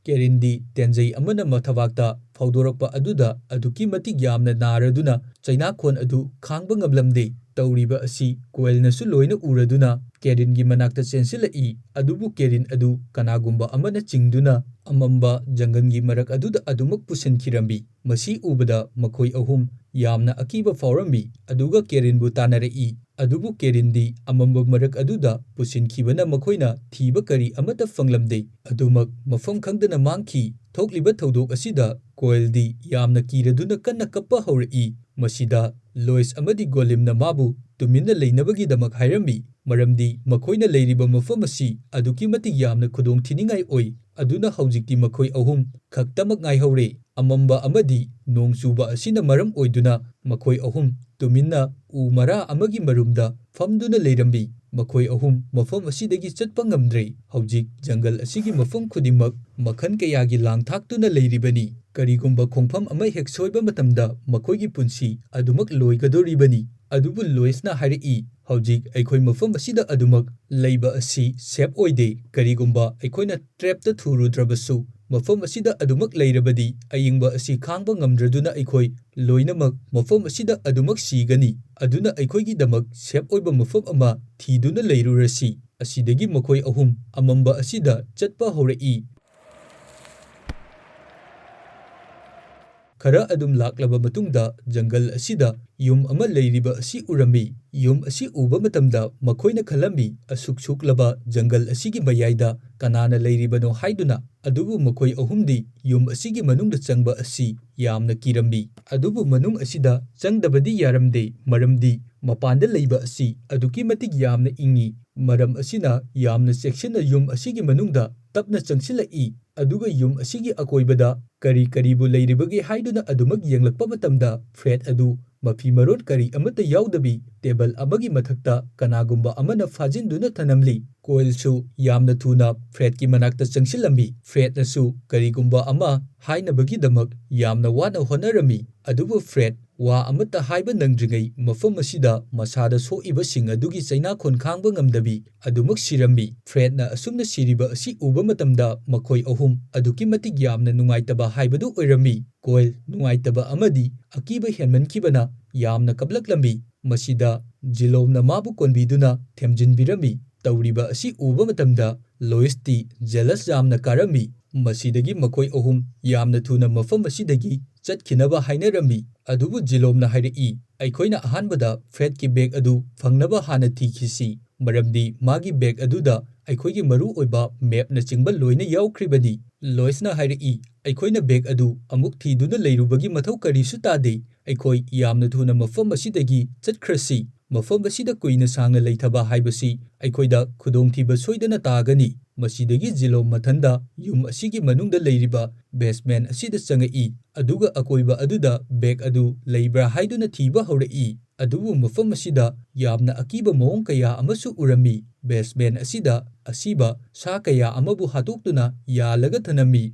ꯀꯦꯔꯤꯟꯗꯤ ꯇꯦꯟꯖꯩ ꯑꯃꯅ ꯃꯊꯕꯥꯛꯇ ꯐꯥꯎꯗꯣꯔꯛꯄ ꯑꯗꯨꯗ ꯑꯗꯨꯛꯀꯤ ꯃꯇꯤꯛ ꯌꯥꯝꯅ ꯅꯥꯔꯗꯨꯅ ꯆꯩꯅꯥꯈꯣꯟ ꯑꯗꯨ ꯈꯥꯡꯕ ꯉꯝꯂꯝꯗꯦ꯫ ꯇꯧꯔꯤꯕ ꯑꯁꯤ ꯀꯣꯏꯜꯅꯁꯨ ꯂꯣꯏꯅ ꯎꯔꯗꯨꯅ ꯀꯦꯔꯤꯟꯒꯤ ꯃꯅꯥꯛꯇ ꯆꯦꯟꯁꯤꯜꯂꯛꯏ, ꯑꯗꯨꯕꯨ ꯀꯦꯔꯤꯟ ꯑꯗꯨ ꯀꯅꯥꯒꯨꯝꯕ ꯑꯃꯅ ꯆꯤꯡꯗꯨꯅ ꯑꯃꯝꯕ ꯖꯪꯒꯜꯒꯤ ꯃꯔꯛ ꯑꯗꯨꯗ ꯑꯗꯨꯃꯛ ꯄꯨꯁꯤꯟꯈꯤꯔꯝꯃꯤ꯫ ꯃꯁꯤ ꯎꯕꯗ ꯃꯈꯣꯏ ꯑꯍꯨꯝ ꯌꯥꯝꯅ ꯑꯀꯤꯕ ꯐꯥꯎꯔꯝꯃꯤ, ꯑꯗꯨꯒ ꯀꯦꯔꯤꯟꯕꯨ ꯇꯥꯟꯅꯔꯛꯏ꯫ ꯑꯗꯨꯕꯨ ꯀꯦꯔꯤꯟꯗꯤ ꯑꯃꯝꯕ ꯃꯔꯛ ꯑꯗꯨꯗ ꯄꯨꯁꯤꯟꯈꯤꯕꯅ ꯃꯈꯣꯏꯅ ꯊꯤꯕ ꯀꯔꯤ ꯑꯃꯠꯇ ꯐꯪꯂꯝꯗꯦ꯫ ꯑꯗꯨꯃꯛ ꯃꯐꯝ ꯈꯪꯗꯅ ꯃꯥꯡꯈꯤ꯫ ꯊꯣꯛꯂꯤꯕ ꯊꯧꯗꯣꯛ ꯑꯁꯤꯗ ꯀꯣꯏꯜꯗꯤ ꯌꯥꯝꯅ ꯀꯤꯔꯗꯨꯅ ꯀꯟꯅ ꯀꯞꯄ ꯍꯧꯔꯛꯏ꯫ ꯃꯁꯤꯗ ꯂꯣꯏꯁ ꯑꯃꯗꯤ ꯒꯣꯂꯤꯝꯅ ꯃꯥꯕꯨ ꯇꯨꯃꯤꯟꯅ ꯂꯩꯅꯕꯒꯤꯗꯃꯛ ꯍꯥꯏꯔꯝꯃꯤ, ꯃꯔꯝꯗꯤ ꯃꯈꯣꯏꯅ ꯂꯩꯔꯤꯕ ꯃꯐꯝ ꯑꯁꯤ ꯑꯗꯨꯛꯀꯤ ꯃꯇꯤꯛ ꯌꯥꯝꯅ ꯈꯨꯗꯣꯡꯊꯤꯅꯤꯡꯉꯥꯏ ꯑꯣꯏ꯫ ꯑꯗꯨꯅ ꯍꯧꯖꯤꯛꯇꯤ ꯃꯈꯣꯏ ꯑꯍꯨꯝ ꯈꯛꯇꯃꯛ ꯉꯥꯏꯍꯧꯔꯦ꯫ ꯑꯃꯝꯕ ꯑꯃꯗꯤ ꯅꯣꯡ ꯆꯨꯕ ꯑꯁꯤꯅ ꯃꯔꯝ ꯑꯣꯏꯗꯨꯅ ꯃꯈꯣꯏ ꯑꯍꯨꯝ ꯇꯨꯃꯤꯟꯅ ꯎ ꯃꯔꯥ ꯑꯃꯒꯤ ꯃꯔꯨꯝꯗ ꯐꯝꯗꯨꯅ ꯂꯩꯔꯝꯃꯤ꯫ ꯃꯈꯣꯏ ꯑꯍꯨꯝ ꯃꯐꯝ ꯑꯁꯤꯗꯒꯤ ꯆꯠꯄ ꯉꯝꯗ꯭ꯔꯦ꯫ ꯍꯧꯖꯤꯛ ꯖꯪꯒꯜ ꯑꯁꯤꯒꯤ ꯃꯐꯝ ꯈꯨꯗꯤꯡꯃꯛ ꯃꯈꯜ ꯀꯌꯥꯒꯤ ꯂꯥꯡ ꯊꯥꯛꯇꯨꯅ ꯂꯩꯔꯤꯕꯅꯤ꯫ ꯀꯔꯤꯒꯨꯝꯕ ꯈꯣꯡꯐꯝ ꯑꯃ ꯍꯦꯛ ꯁꯣꯏꯕ ꯃꯇꯝꯗ ꯃꯈꯣꯏꯒꯤ ꯄꯨꯟꯁꯤ ꯑꯗꯨꯃꯛ ꯂꯣꯏꯒꯗꯧꯔꯤꯕꯅꯤ꯫ ꯑꯗꯨꯕꯨ ꯂꯣꯏꯁꯅ ꯍꯥꯏꯔꯛꯏ, "ꯍꯧꯖꯤꯛ ꯑꯩꯈꯣꯏ ꯃꯐꯝ ꯑꯁꯤꯗ ꯑꯗꯨꯃꯛ ꯂꯩꯕ ꯑꯁꯤ ꯁꯦꯐ ꯑꯣꯏꯗꯦ꯫ ꯀꯔꯤꯒꯨꯝꯕ ꯑꯩꯈꯣꯏꯅ ꯇ꯭ꯔꯦꯞꯇ ꯊꯨꯔꯨꯗ꯭ꯔꯕꯁꯨ, ꯃꯐꯝ ꯑꯁꯤꯗ ꯑꯗꯨꯃꯛ ꯂꯩꯔꯕꯗꯤ ꯑꯏꯪꯕ ꯑꯁꯤ ꯈꯥꯡꯕ ꯉꯝꯗ꯭ꯔꯗꯨꯅ ꯑꯩꯈꯣꯏ ꯂꯣꯏꯅꯃꯛ ꯃꯐꯝ ꯑꯁꯤꯗ ꯑꯗꯨꯃꯛ ꯁꯤꯒꯅꯤ꯫ ꯑꯗꯨꯅ ꯑꯩꯈꯣꯏꯒꯤꯗꯃꯛ ꯁꯦꯐ ꯑꯣꯏꯕ ꯃꯐꯝ ꯑꯃ ꯊꯤꯗꯨꯅ ꯂꯩꯔꯨꯔꯁꯤ꯫" ꯑꯁꯤꯗꯒꯤ ꯃꯈꯣꯏ ꯑꯍꯨꯝ ꯑꯃꯝꯕ ꯑꯁꯤꯗ ꯆꯠꯄ ꯍꯧꯔꯛꯏ꯫ ꯈꯔ ꯑꯗꯨꯝ ꯂꯥꯛꯂꯕ ꯃꯇꯨꯡꯗ ꯖꯪꯒꯜ ꯑꯁꯤꯗ ꯌꯨꯝ ꯑꯃ ꯂꯩꯔꯤꯕ ꯑꯁꯤ ꯎꯔꯝꯃꯤ꯫ ꯌꯨꯝ ꯑꯁꯤ ꯎꯕ ꯃꯇꯝꯗ ꯃꯈꯣꯏꯅ ꯈꯜꯂꯝꯃꯤ, ꯑꯁꯨꯛ ꯁꯨꯛꯂꯕ ꯖꯪꯒꯜ ꯑꯁꯤꯒꯤ ꯃꯌꯥꯏꯗ ꯀꯅꯥꯅ ꯂꯩꯔꯤꯕꯅꯣ ꯍꯥꯏꯗꯨꯅ꯫ ꯑꯗꯨꯕꯨ ꯃꯈꯣꯏ ꯑꯍꯨꯝꯗꯤ ꯌꯨꯝ ꯑꯁꯤꯒꯤ ꯃꯅꯨꯡꯗ ꯆꯪꯕ ꯑꯁꯤ ꯌꯥꯝꯅ ꯀꯤꯔꯝꯃꯤ꯫ ꯑꯗꯨꯕꯨ ꯃꯅꯨꯡ ꯑꯁꯤꯗ ꯆꯪꯗꯕꯗꯤ ꯌꯥꯔꯝꯗꯦ, ꯃꯔꯝꯗꯤ ꯃꯄꯥꯟꯗ ꯂꯩꯕ ꯑꯁꯤ ꯑꯗꯨꯛꯀꯤ ꯃꯇꯤꯛ ꯌꯥꯝꯅ ꯏꯪꯉꯤ꯫ ꯃꯔꯝ ꯑꯁꯤꯅ ꯌꯥꯝꯅ ꯆꯦꯛꯁꯤꯟꯅ ꯌꯨꯝ ꯑꯁꯤꯒꯤ ꯃꯅꯨꯡꯗ ꯇꯞꯅ ꯆꯪꯁꯤꯜꯂꯛꯏ꯫ ꯑꯗꯨꯒ ꯌꯨꯝ ꯑꯁꯤꯒꯤ ꯑꯀꯣꯏꯕꯗ ꯀꯔꯤ ꯀꯔꯤꯕꯨ ꯂꯩꯔꯤꯕꯒꯦ ꯍꯥꯏꯗꯨꯅ ꯑꯗꯨꯃꯛ ꯌꯦꯡꯂꯛꯄ ꯃꯇꯝꯗ, ꯐ꯭ꯔꯦꯗ ꯑꯗꯨ ꯃꯐꯤ ꯃꯔꯣꯟ ꯀꯔꯤ ꯑꯃꯠꯇ ꯌꯥꯎꯗꯕꯤ ꯇꯦꯕꯜ ꯑꯃꯒꯤ ꯃꯊꯛꯇ ꯀꯅꯥꯒꯨꯝꯕ ꯑꯃꯅ ꯐꯥꯖꯤꯟꯗꯨꯅ ꯊꯅꯝꯂꯤ꯫ ꯀꯣꯏꯜꯁꯨ ꯌꯥꯝꯅ ꯊꯨꯅ ꯐ꯭ꯔꯦꯗꯀꯤ ꯃꯅꯥꯛꯇ ꯆꯪꯁꯤꯜꯂꯝꯃꯤ꯫ ꯐ꯭ꯔꯦꯗꯅꯁꯨ ꯀꯔꯤꯒꯨꯝꯕ ꯑꯃ ꯍꯥꯏꯅꯕꯒꯤꯗꯃꯛ ꯌꯥꯝꯅ ꯋꯥꯅ ꯍꯣꯠꯅꯔꯝꯃꯤ꯫ ꯑꯗꯨꯕꯨ ꯐ꯭ꯔꯦꯗ ꯋꯥ ꯑꯃꯠꯇ ꯍꯥꯏꯕ ꯅꯪꯗ꯭ꯔꯤꯉꯩ ꯃꯐꯝ ꯑꯁꯤꯗ ꯃꯁꯥꯗ ꯁꯣꯛꯏꯕꯁꯤꯡ ꯑꯗꯨꯒꯤ ꯆꯩꯅꯥꯈꯣꯟ ꯈꯥꯡꯕ ꯉꯝꯗꯕꯤ ꯑꯗꯨꯃꯛ ꯁꯤꯔꯝꯃꯤ꯫ ꯐ꯭ꯔꯦꯗꯅ ꯑꯁꯨꯝꯅ ꯁꯤꯔꯤꯕ ꯑꯁꯤ ꯎꯕ ꯃꯇꯝꯗ ꯃꯈꯣꯏ ꯑꯍꯨꯝ ꯑꯗꯨꯛꯀꯤ ꯃꯇꯤꯛ ꯌꯥꯝꯅ ꯅꯨꯡꯉꯥꯏꯇꯕ ꯍꯥꯏꯕꯗꯨ ꯑꯣꯏꯔꯝꯃꯤ꯫ ꯀꯣꯏꯜ ꯅꯨꯡꯉꯥꯏꯇꯕ ꯑꯃꯗꯤ ꯑꯀꯤꯕ ꯍꯦꯟꯃꯟꯈꯤꯕꯅ ꯌꯥꯝꯅ ꯀꯞꯂꯛꯂꯝꯃꯤ꯫ ꯃꯁꯤꯗ ꯖꯤꯂꯣꯝꯅ ꯃꯥꯕꯨ ꯀꯣꯟꯕꯤꯗꯨꯅ ꯊꯦꯝꯖꯤꯟꯕꯤꯔꯝꯃꯤ꯫ ꯇꯧꯔꯤꯕ ꯑꯁꯤ ꯎꯕ ꯃꯇꯝꯗ ꯂꯣꯏꯁꯇꯤ ꯖꯦꯂꯁ ꯌꯥꯝꯅ ꯀꯥꯔꯝꯃꯤ꯫ ꯃꯁꯤꯗꯒꯤ ꯃꯈꯣꯏ ꯑꯍꯨꯝ ꯌꯥꯝꯅ ꯊꯨꯅ ꯃꯐꯝ ꯑꯁꯤꯗꯒꯤ ꯆꯠꯈꯤꯅꯕ ꯍꯥꯏꯅꯔꯝꯃꯤ꯫ ꯑꯗꯨꯕꯨ ꯖꯤꯂꯣꯝꯅ ꯍꯥꯏꯔꯛꯏ, "ꯑꯩꯈꯣꯏꯅ ꯑꯍꯥꯟꯕꯗ ꯐ꯭ꯔꯦꯗꯀꯤ ꯕꯦꯒ ꯑꯗꯨ ꯐꯪꯅꯕ ꯍꯥꯟꯅ ꯊꯤꯈꯤꯁꯤ, ꯃꯔꯝꯗꯤ ꯃꯥꯒꯤ ꯕꯦꯒ ꯑꯗꯨꯗ ꯑꯩꯈꯣꯏꯒꯤ ꯃꯔꯨꯑꯣꯏꯕ ꯃꯦꯞꯅꯆꯤꯡꯕ ꯂꯣꯏꯅ ꯌꯥꯎꯈ꯭ꯔꯤꯕꯅꯤ꯫" ꯂꯣꯏꯁꯅ ꯍꯥꯏꯔꯛꯏ, "ꯑꯩꯈꯣꯏꯅ ꯕꯦꯒ ꯑꯗꯨ ꯑꯃꯨꯛ ꯊꯤꯗꯨꯅ ꯂꯩꯔꯨꯕꯒꯤ ꯃꯊꯧ ꯀꯔꯤꯁꯨ ꯇꯥꯗꯦ꯫ ꯑꯩꯈꯣꯏ ꯌꯥꯝꯅ ꯊꯨꯅ ꯃꯐꯝ ꯑꯁꯤꯗꯒꯤ ꯆꯠꯈ꯭ꯔꯁꯤ꯫ ꯃꯐꯝ ꯑꯁꯤꯗ ꯀꯨꯏꯅ ꯁꯥꯡꯅ ꯂꯩꯊꯕ ꯍꯥꯏꯕꯁꯤ ꯑꯩꯈꯣꯏꯗ ꯈꯨꯗꯣꯡꯊꯤꯕ ꯁꯣꯏꯗꯅ ꯇꯥꯒꯅꯤ꯫" ꯃꯁꯤꯗꯒꯤ ꯖꯤꯂꯣꯝ ꯃꯊꯟꯗ ꯌꯨꯝ ꯑꯁꯤꯒꯤ ꯃꯅꯨꯡꯗ ꯂꯩꯔꯤꯕ ꯕꯦꯁꯃꯦꯟ ꯑꯁꯤꯗ ꯆꯪꯉꯛꯏ꯫ ꯑꯗꯨꯒ ꯑꯀꯣꯏꯕ ꯑꯗꯨꯗ ꯕꯦꯒ ꯑꯗꯨ ꯂꯩꯕ꯭ꯔꯥ ꯍꯥꯏꯗꯨꯅ ꯊꯤꯕ ꯍꯧꯔꯛꯏ꯫ ꯑꯗꯨꯕꯨ ꯃꯐꯝ ꯑꯁꯤꯗ ꯌꯥꯝꯅ ꯑꯀꯤꯕ ꯃꯑꯣꯡ ꯀꯌꯥ ꯑꯃꯁꯨ ꯎꯔꯝꯃꯤ꯫ ꯕꯦꯁꯃꯦꯟ ꯑꯁꯤꯗ ꯑꯁꯤꯕ ꯁꯥ ꯀꯌꯥ ꯑꯃꯕꯨ ꯍꯥꯠꯇꯣꯛꯇꯨꯅ ꯌꯥꯜꯂꯒ ꯊꯅꯝꯃꯤ꯫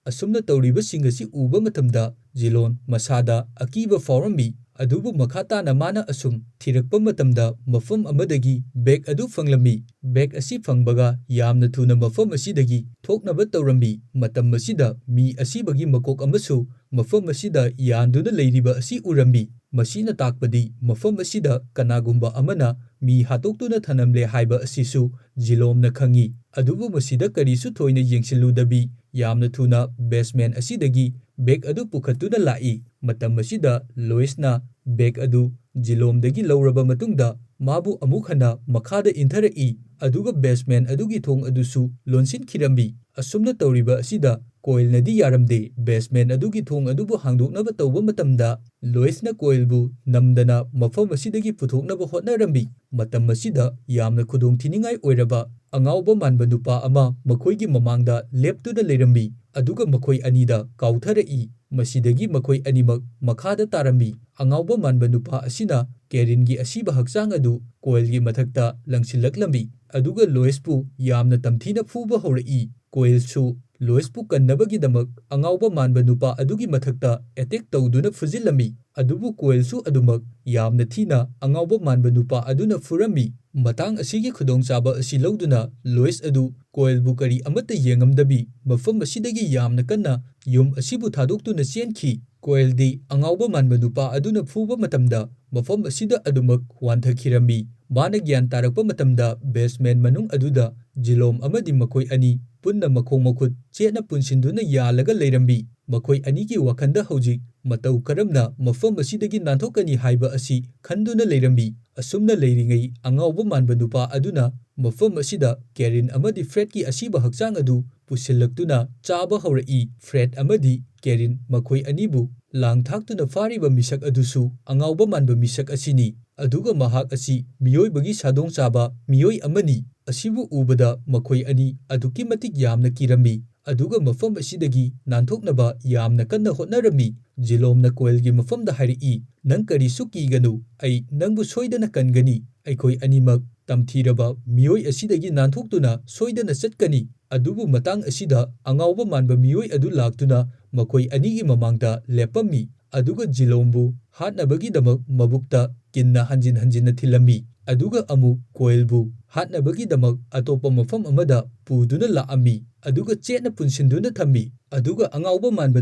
ꯑꯁꯨꯝꯅ ꯇꯧꯔꯤꯕꯁꯤꯡ ꯑꯁꯤ ꯎꯕ ꯃꯇꯝꯗ ꯖꯤꯂꯣꯟ ꯃꯁꯥꯗ ꯑꯀꯤꯕ ꯐꯥꯎꯔꯝꯃꯤ꯫ ꯑꯗꯨꯕꯨ ꯃꯈꯥ ꯇꯥꯅ ꯃꯥꯅ ꯑꯁꯨꯝ ꯊꯤꯔꯛꯄ ꯃꯇꯝꯗ ꯃꯐꯝ ꯑꯃꯗꯒꯤ ꯕꯦꯒ ꯑꯗꯨ ꯐꯪꯂꯝꯃꯤ꯫ ꯕꯦꯒ ꯑꯁꯤ ꯐꯪꯕꯒ ꯌꯥꯝꯅ ꯊꯨꯅ ꯃꯐꯝ ꯑꯁꯤꯗꯒꯤ ꯊꯣꯛꯅꯕ ꯇꯧꯔꯝꯃꯤ꯫ ꯃꯇꯝ ꯑꯁꯤꯗ ꯃꯤ ꯑꯁꯤꯕꯒꯤ ꯃꯀꯣꯛ ꯑꯃꯁꯨ ꯃꯐꯝ ꯑꯁꯤꯗ ꯌꯥꯟꯗꯨꯅ ꯂꯩꯔꯤꯕ ꯑꯁꯤ ꯎꯔꯝꯃꯤ꯫ ꯃꯁꯤꯅ ꯇꯥꯛꯄꯗꯤ ꯃꯐꯝ ꯑꯁꯤꯗ ꯀꯅꯥꯒꯨꯝꯕ ꯑꯃꯅ ꯃꯤ ꯍꯥꯠꯇꯣꯛꯇꯨꯅ ꯊꯅꯝꯂꯦ ꯍꯥꯏꯕ ꯑꯁꯤꯁꯨ ꯖꯤꯂꯣꯝꯅ ꯈꯪꯏ꯫ ꯑꯗꯨꯕꯨ ꯃꯁꯤꯗ ꯀꯔꯤꯁꯨ ꯊꯣꯏꯅ ꯌꯦꯡꯁꯤꯜꯂꯨꯗꯕꯤ ꯌꯥꯝꯅ ꯊꯨꯅ ꯕꯦꯁꯃꯦꯟ ꯑꯁꯤꯗꯒꯤ ꯕꯦꯒ ꯑꯗꯨ ꯄꯨꯈꯠꯇꯨꯅ ꯂꯥꯛꯏ꯫ ꯃꯇꯝ ꯑꯁꯤꯗ ꯂꯣꯏꯁꯅ ꯕꯦꯒ ꯑꯗꯨ ꯖꯤꯂꯣꯝꯗꯒꯤ ꯂꯧꯔꯕ ꯃꯇꯨꯡꯗ ꯃꯥꯕꯨ ꯑꯃꯨꯛ ꯍꯟꯅ ꯃꯈꯥꯗ ꯏꯟꯊꯔꯛꯏ, ꯑꯗꯨꯒ ꯕꯦꯁꯃꯦꯟ ꯑꯗꯨꯒꯤ ꯊꯣꯡ ꯑꯗꯨꯁꯨ ꯂꯣꯟꯁꯤꯟꯈꯤꯔꯝꯃꯤ꯫ ꯑꯁꯨꯝꯅ ꯇꯧꯔꯤꯕ ꯑꯁꯤꯗ ꯀꯣꯏꯜꯅꯗꯤ ꯌꯥꯔꯝꯗꯦ꯫ ꯕꯦꯁꯃꯦꯟ ꯑꯗꯨꯒꯤ ꯊꯣꯡ ꯑꯗꯨꯕꯨ ꯍꯥꯡꯗꯣꯛꯅꯕ ꯇꯧꯕ ꯃꯇꯝꯗ ꯂꯣꯏꯁꯅ ꯀꯣꯏꯜꯕꯨ ꯅꯝꯗꯅ ꯃꯐꯝ ꯑꯁꯤꯗꯒꯤ ꯄꯨꯊꯣꯛꯅꯕ ꯍꯣꯠꯅꯔꯝꯃꯤ꯫ ꯃꯇꯝ ꯑꯁꯤꯗ ꯌꯥꯝꯅ ꯈꯨꯗꯣꯡꯊꯤꯅꯤꯡꯉꯥꯏ ꯑꯣꯏꯔꯕ ꯑꯉꯥꯎꯕ ꯃꯥꯟꯕ ꯅꯨꯄꯥ ꯑꯃ ꯃꯈꯣꯏꯒꯤ ꯃꯃꯥꯡꯗ ꯂꯦꯞꯇꯨꯅ ꯂꯩꯔꯝꯃꯤ, ꯑꯗꯨꯒ ꯃꯈꯣꯏ ꯑꯅꯤꯗ ꯀꯥꯎꯊꯔꯛꯏ꯫ ꯃꯁꯤꯗꯒꯤ ꯃꯈꯣꯏ ꯑꯅꯤꯃꯛ ꯃꯈꯥꯗ ꯇꯥꯔꯝꯃꯤ꯫ ꯑꯉꯥꯎꯕ ꯃꯥꯟꯕ ꯅꯨꯄꯥ ꯑꯁꯤꯅ ꯀꯦꯔꯤꯟꯒꯤ ꯑꯁꯤꯕ ꯍꯛꯆꯥꯡ ꯑꯗꯨ ꯀꯣꯏꯜꯒꯤ ꯃꯊꯛꯇ ꯂꯪꯁꯤꯜꯂꯛꯂꯝꯃꯤ, ꯑꯗꯨꯒ ꯂꯣꯏꯁꯄꯨ ꯌꯥꯝꯅ ꯇꯝꯊꯤꯅ ꯐꯨꯕ ꯍꯧꯔꯛꯏ꯫ ꯀꯣꯏꯜꯁꯨ ꯂꯣꯏꯁꯄꯨ ꯀꯟꯅꯕꯒꯤꯗꯃꯛ ꯑꯉꯥꯎꯕ ꯃꯥꯟꯕ ꯅꯨꯄꯥ ꯑꯗꯨꯒꯤ ꯃꯊꯛꯇ ꯑꯦꯇꯦꯛ ꯇꯧꯗꯨꯅ ꯐꯨꯖꯤꯜꯂꯝꯃꯤ, ꯑꯗꯨꯕꯨ ꯀꯣꯏꯜꯁꯨ ꯑꯗꯨꯃꯛ ꯌꯥꯝꯅ ꯊꯤꯅ ꯑꯉꯥꯎꯕ ꯃꯥꯟꯕ ꯅꯨꯄꯥ ꯑꯗꯨꯅ ꯐꯨꯔꯝꯃꯤ꯫ ꯃꯇꯥꯡ ꯑꯁꯤꯒꯤ ꯈꯨꯗꯣꯡꯆꯥꯕ ꯑꯁꯤ ꯂꯧꯗꯨꯅ ꯂꯣꯏꯁ ꯑꯗꯨ ꯀꯣꯏꯜꯕꯨ ꯀꯔꯤ ꯑꯃꯠꯇ ꯌꯦꯡꯉꯝꯗꯕꯤ ꯃꯐꯝ ꯑꯁꯤꯗꯒꯤ ꯌꯥꯝꯅ ꯀꯟꯅ ꯌꯨꯝ ꯑꯁꯤꯕꯨ ꯊꯥꯗꯣꯛꯇꯨꯅ ꯆꯦꯟꯈꯤ꯫ ꯀꯣꯏꯜꯗꯤ ꯑꯉꯥꯎꯕ ꯃꯥꯟꯕ ꯅꯨꯄꯥ ꯑꯗꯨꯅ ꯐꯨꯕ ꯃꯇꯝꯗ ꯃꯐꯝ ꯑꯁꯤꯗ ꯑꯗꯨꯃꯛ ꯋꯥꯟꯊꯈꯤꯔꯝꯃꯤ꯫ ꯃꯥꯅ ꯒ꯭ꯌꯥꯟ ꯇꯥꯔꯛꯄ ꯃꯇꯝꯗ ꯕꯦꯁꯃꯦꯟ ꯃꯅꯨꯡ ꯑꯗꯨꯗ ꯖꯤꯂꯣꯝ ꯑꯃꯗꯤ ꯃꯈꯣꯏ ꯑꯅꯤ ꯄꯨꯟꯅ ꯃꯈꯣꯡ ꯃꯈꯨꯠ ꯆꯦꯠꯅ ꯄꯨꯟꯁꯤꯟꯗꯨꯅ ꯌꯥꯜꯂꯒ ꯂꯩꯔꯝꯃꯤ꯫ ꯃꯈꯣꯏ ꯑꯅꯤꯒꯤ ꯋꯥꯈꯜꯗ ꯍꯧꯖꯤꯛ ꯃꯇꯧ ꯀꯔꯝꯅ ꯃꯐꯝ ꯑꯁꯤꯗꯒꯤ ꯅꯥꯟꯊꯣꯛꯀꯅꯤ ꯍꯥꯏꯕ ꯑꯁꯤ ꯈꯟꯗꯨꯅ ꯂꯩꯔꯝꯃꯤ꯫ ꯑꯁꯨꯝꯅ ꯂꯩꯔꯤꯉꯩ ꯑꯉꯥꯎꯕ ꯃꯥꯟꯕ ꯅꯨꯄꯥ ꯑꯗꯨꯅ ꯃꯐꯝ ꯑꯁꯤꯗ ꯀꯦꯔꯤꯟ ꯑꯃꯗꯤ ꯐ꯭ꯔꯦꯗꯀꯤ ꯑꯁꯤꯕ ꯍꯛꯆꯥꯡ ꯑꯗꯨ ꯄꯨꯁꯤꯜꯂꯛꯇꯨꯅ ꯆꯥꯕ ꯍꯧꯔꯛꯏ꯫ ꯐ꯭ꯔꯦꯗ ꯑꯃꯗꯤ ꯀꯦꯔꯤꯟ ꯃꯈꯣꯏ ꯑꯅꯤꯕꯨ ꯂꯥꯡ ꯊꯥꯛꯇꯨꯅ ꯐꯥꯔꯤꯕ ꯃꯤꯁꯛ ꯑꯗꯨꯁꯨ ꯑꯉꯥꯎꯕ ꯃꯥꯟꯕ ꯃꯤꯁꯛ ꯑꯁꯤꯅꯤ, ꯑꯗꯨꯒ ꯃꯍꯥꯛ ꯑꯁꯤ ꯃꯤꯑꯣꯏꯕꯒꯤ ꯁꯥꯗꯣꯡ ꯆꯥꯕ ꯃꯤꯑꯣꯏ ꯑꯃꯅꯤ꯫ ꯑꯁꯤꯕꯨ ꯎꯕꯗ ꯃꯈꯣꯏ ꯑꯅꯤ ꯑꯗꯨꯛꯀꯤ ꯃꯇꯤꯛ ꯌꯥꯝꯅ ꯀꯤꯔꯝꯃꯤ, ꯑꯗꯨꯒ ꯃꯐꯝ ꯑꯁꯤꯗꯒꯤ ꯅꯥꯟꯊꯣꯛꯅꯕ ꯌꯥꯝꯅ ꯀꯟꯅ ꯍꯣꯠꯅꯔꯝꯃꯤ꯫ ꯖꯤꯂꯣꯝꯅ ꯀꯣꯏꯜꯒꯤ ꯃꯐꯝꯗ ꯍꯥꯏꯔꯛꯏ, "ꯅꯪ ꯀꯔꯤꯁꯨ ꯀꯤꯒꯅꯨ, ꯑꯩ ꯅꯪꯕꯨ ꯁꯣꯏꯗꯅ ꯀꯟꯒꯅꯤ꯫ ꯑꯩꯈꯣꯏ ꯑꯅꯤꯃꯛ ꯇꯝꯊꯤꯔꯕ ꯃꯤꯑꯣꯏ ꯑꯁꯤꯗꯒꯤ ꯅꯥꯟꯊꯣꯛꯇꯨꯅ ꯁꯣꯏꯗꯅ ꯆꯠꯀꯅꯤ"꯫ ꯑꯗꯨꯕꯨ ꯃꯇꯥꯡ ꯑꯁꯤꯗ ꯑꯉꯥꯎꯕ ꯃꯥꯟꯕ ꯃꯤꯑꯣꯏ ꯑꯗꯨ ꯂꯥꯛꯇꯨꯅ ꯃꯈꯣꯏ ꯑꯅꯤꯒꯤ ꯃꯃꯥꯡꯗ ꯂꯦꯞꯄꯝꯃꯤ, ꯑꯗꯨꯒ ꯖꯤꯂꯣꯝꯕꯨ ꯍꯥꯠꯅꯕꯒꯤꯗꯃꯛ ꯃꯕꯨꯛꯇ ꯀꯤꯟꯅ ꯍꯟꯖꯤꯟ ꯍꯟꯖꯤꯟꯅ ꯊꯤꯜꯂꯝꯃꯤ, ꯑꯗꯨꯒ ꯑꯃꯨꯛ ꯀꯣꯏꯜꯕꯨ ꯍꯥꯠꯅꯕꯒꯤꯗꯃꯛ ꯑꯇꯣꯞꯄ ꯃꯐꯝ ꯑꯃꯗ ꯄꯨꯗꯨꯅ ꯂꯥꯛꯑꯝꯃꯤ, ꯑꯗꯨꯒ ꯆꯦꯠꯅ ꯄꯨꯟꯁꯤꯟꯗꯨꯅ ꯊꯝꯃꯤ꯫ ꯑꯗꯨꯒ ꯑꯉꯥꯎꯕ ꯃꯥꯟꯕ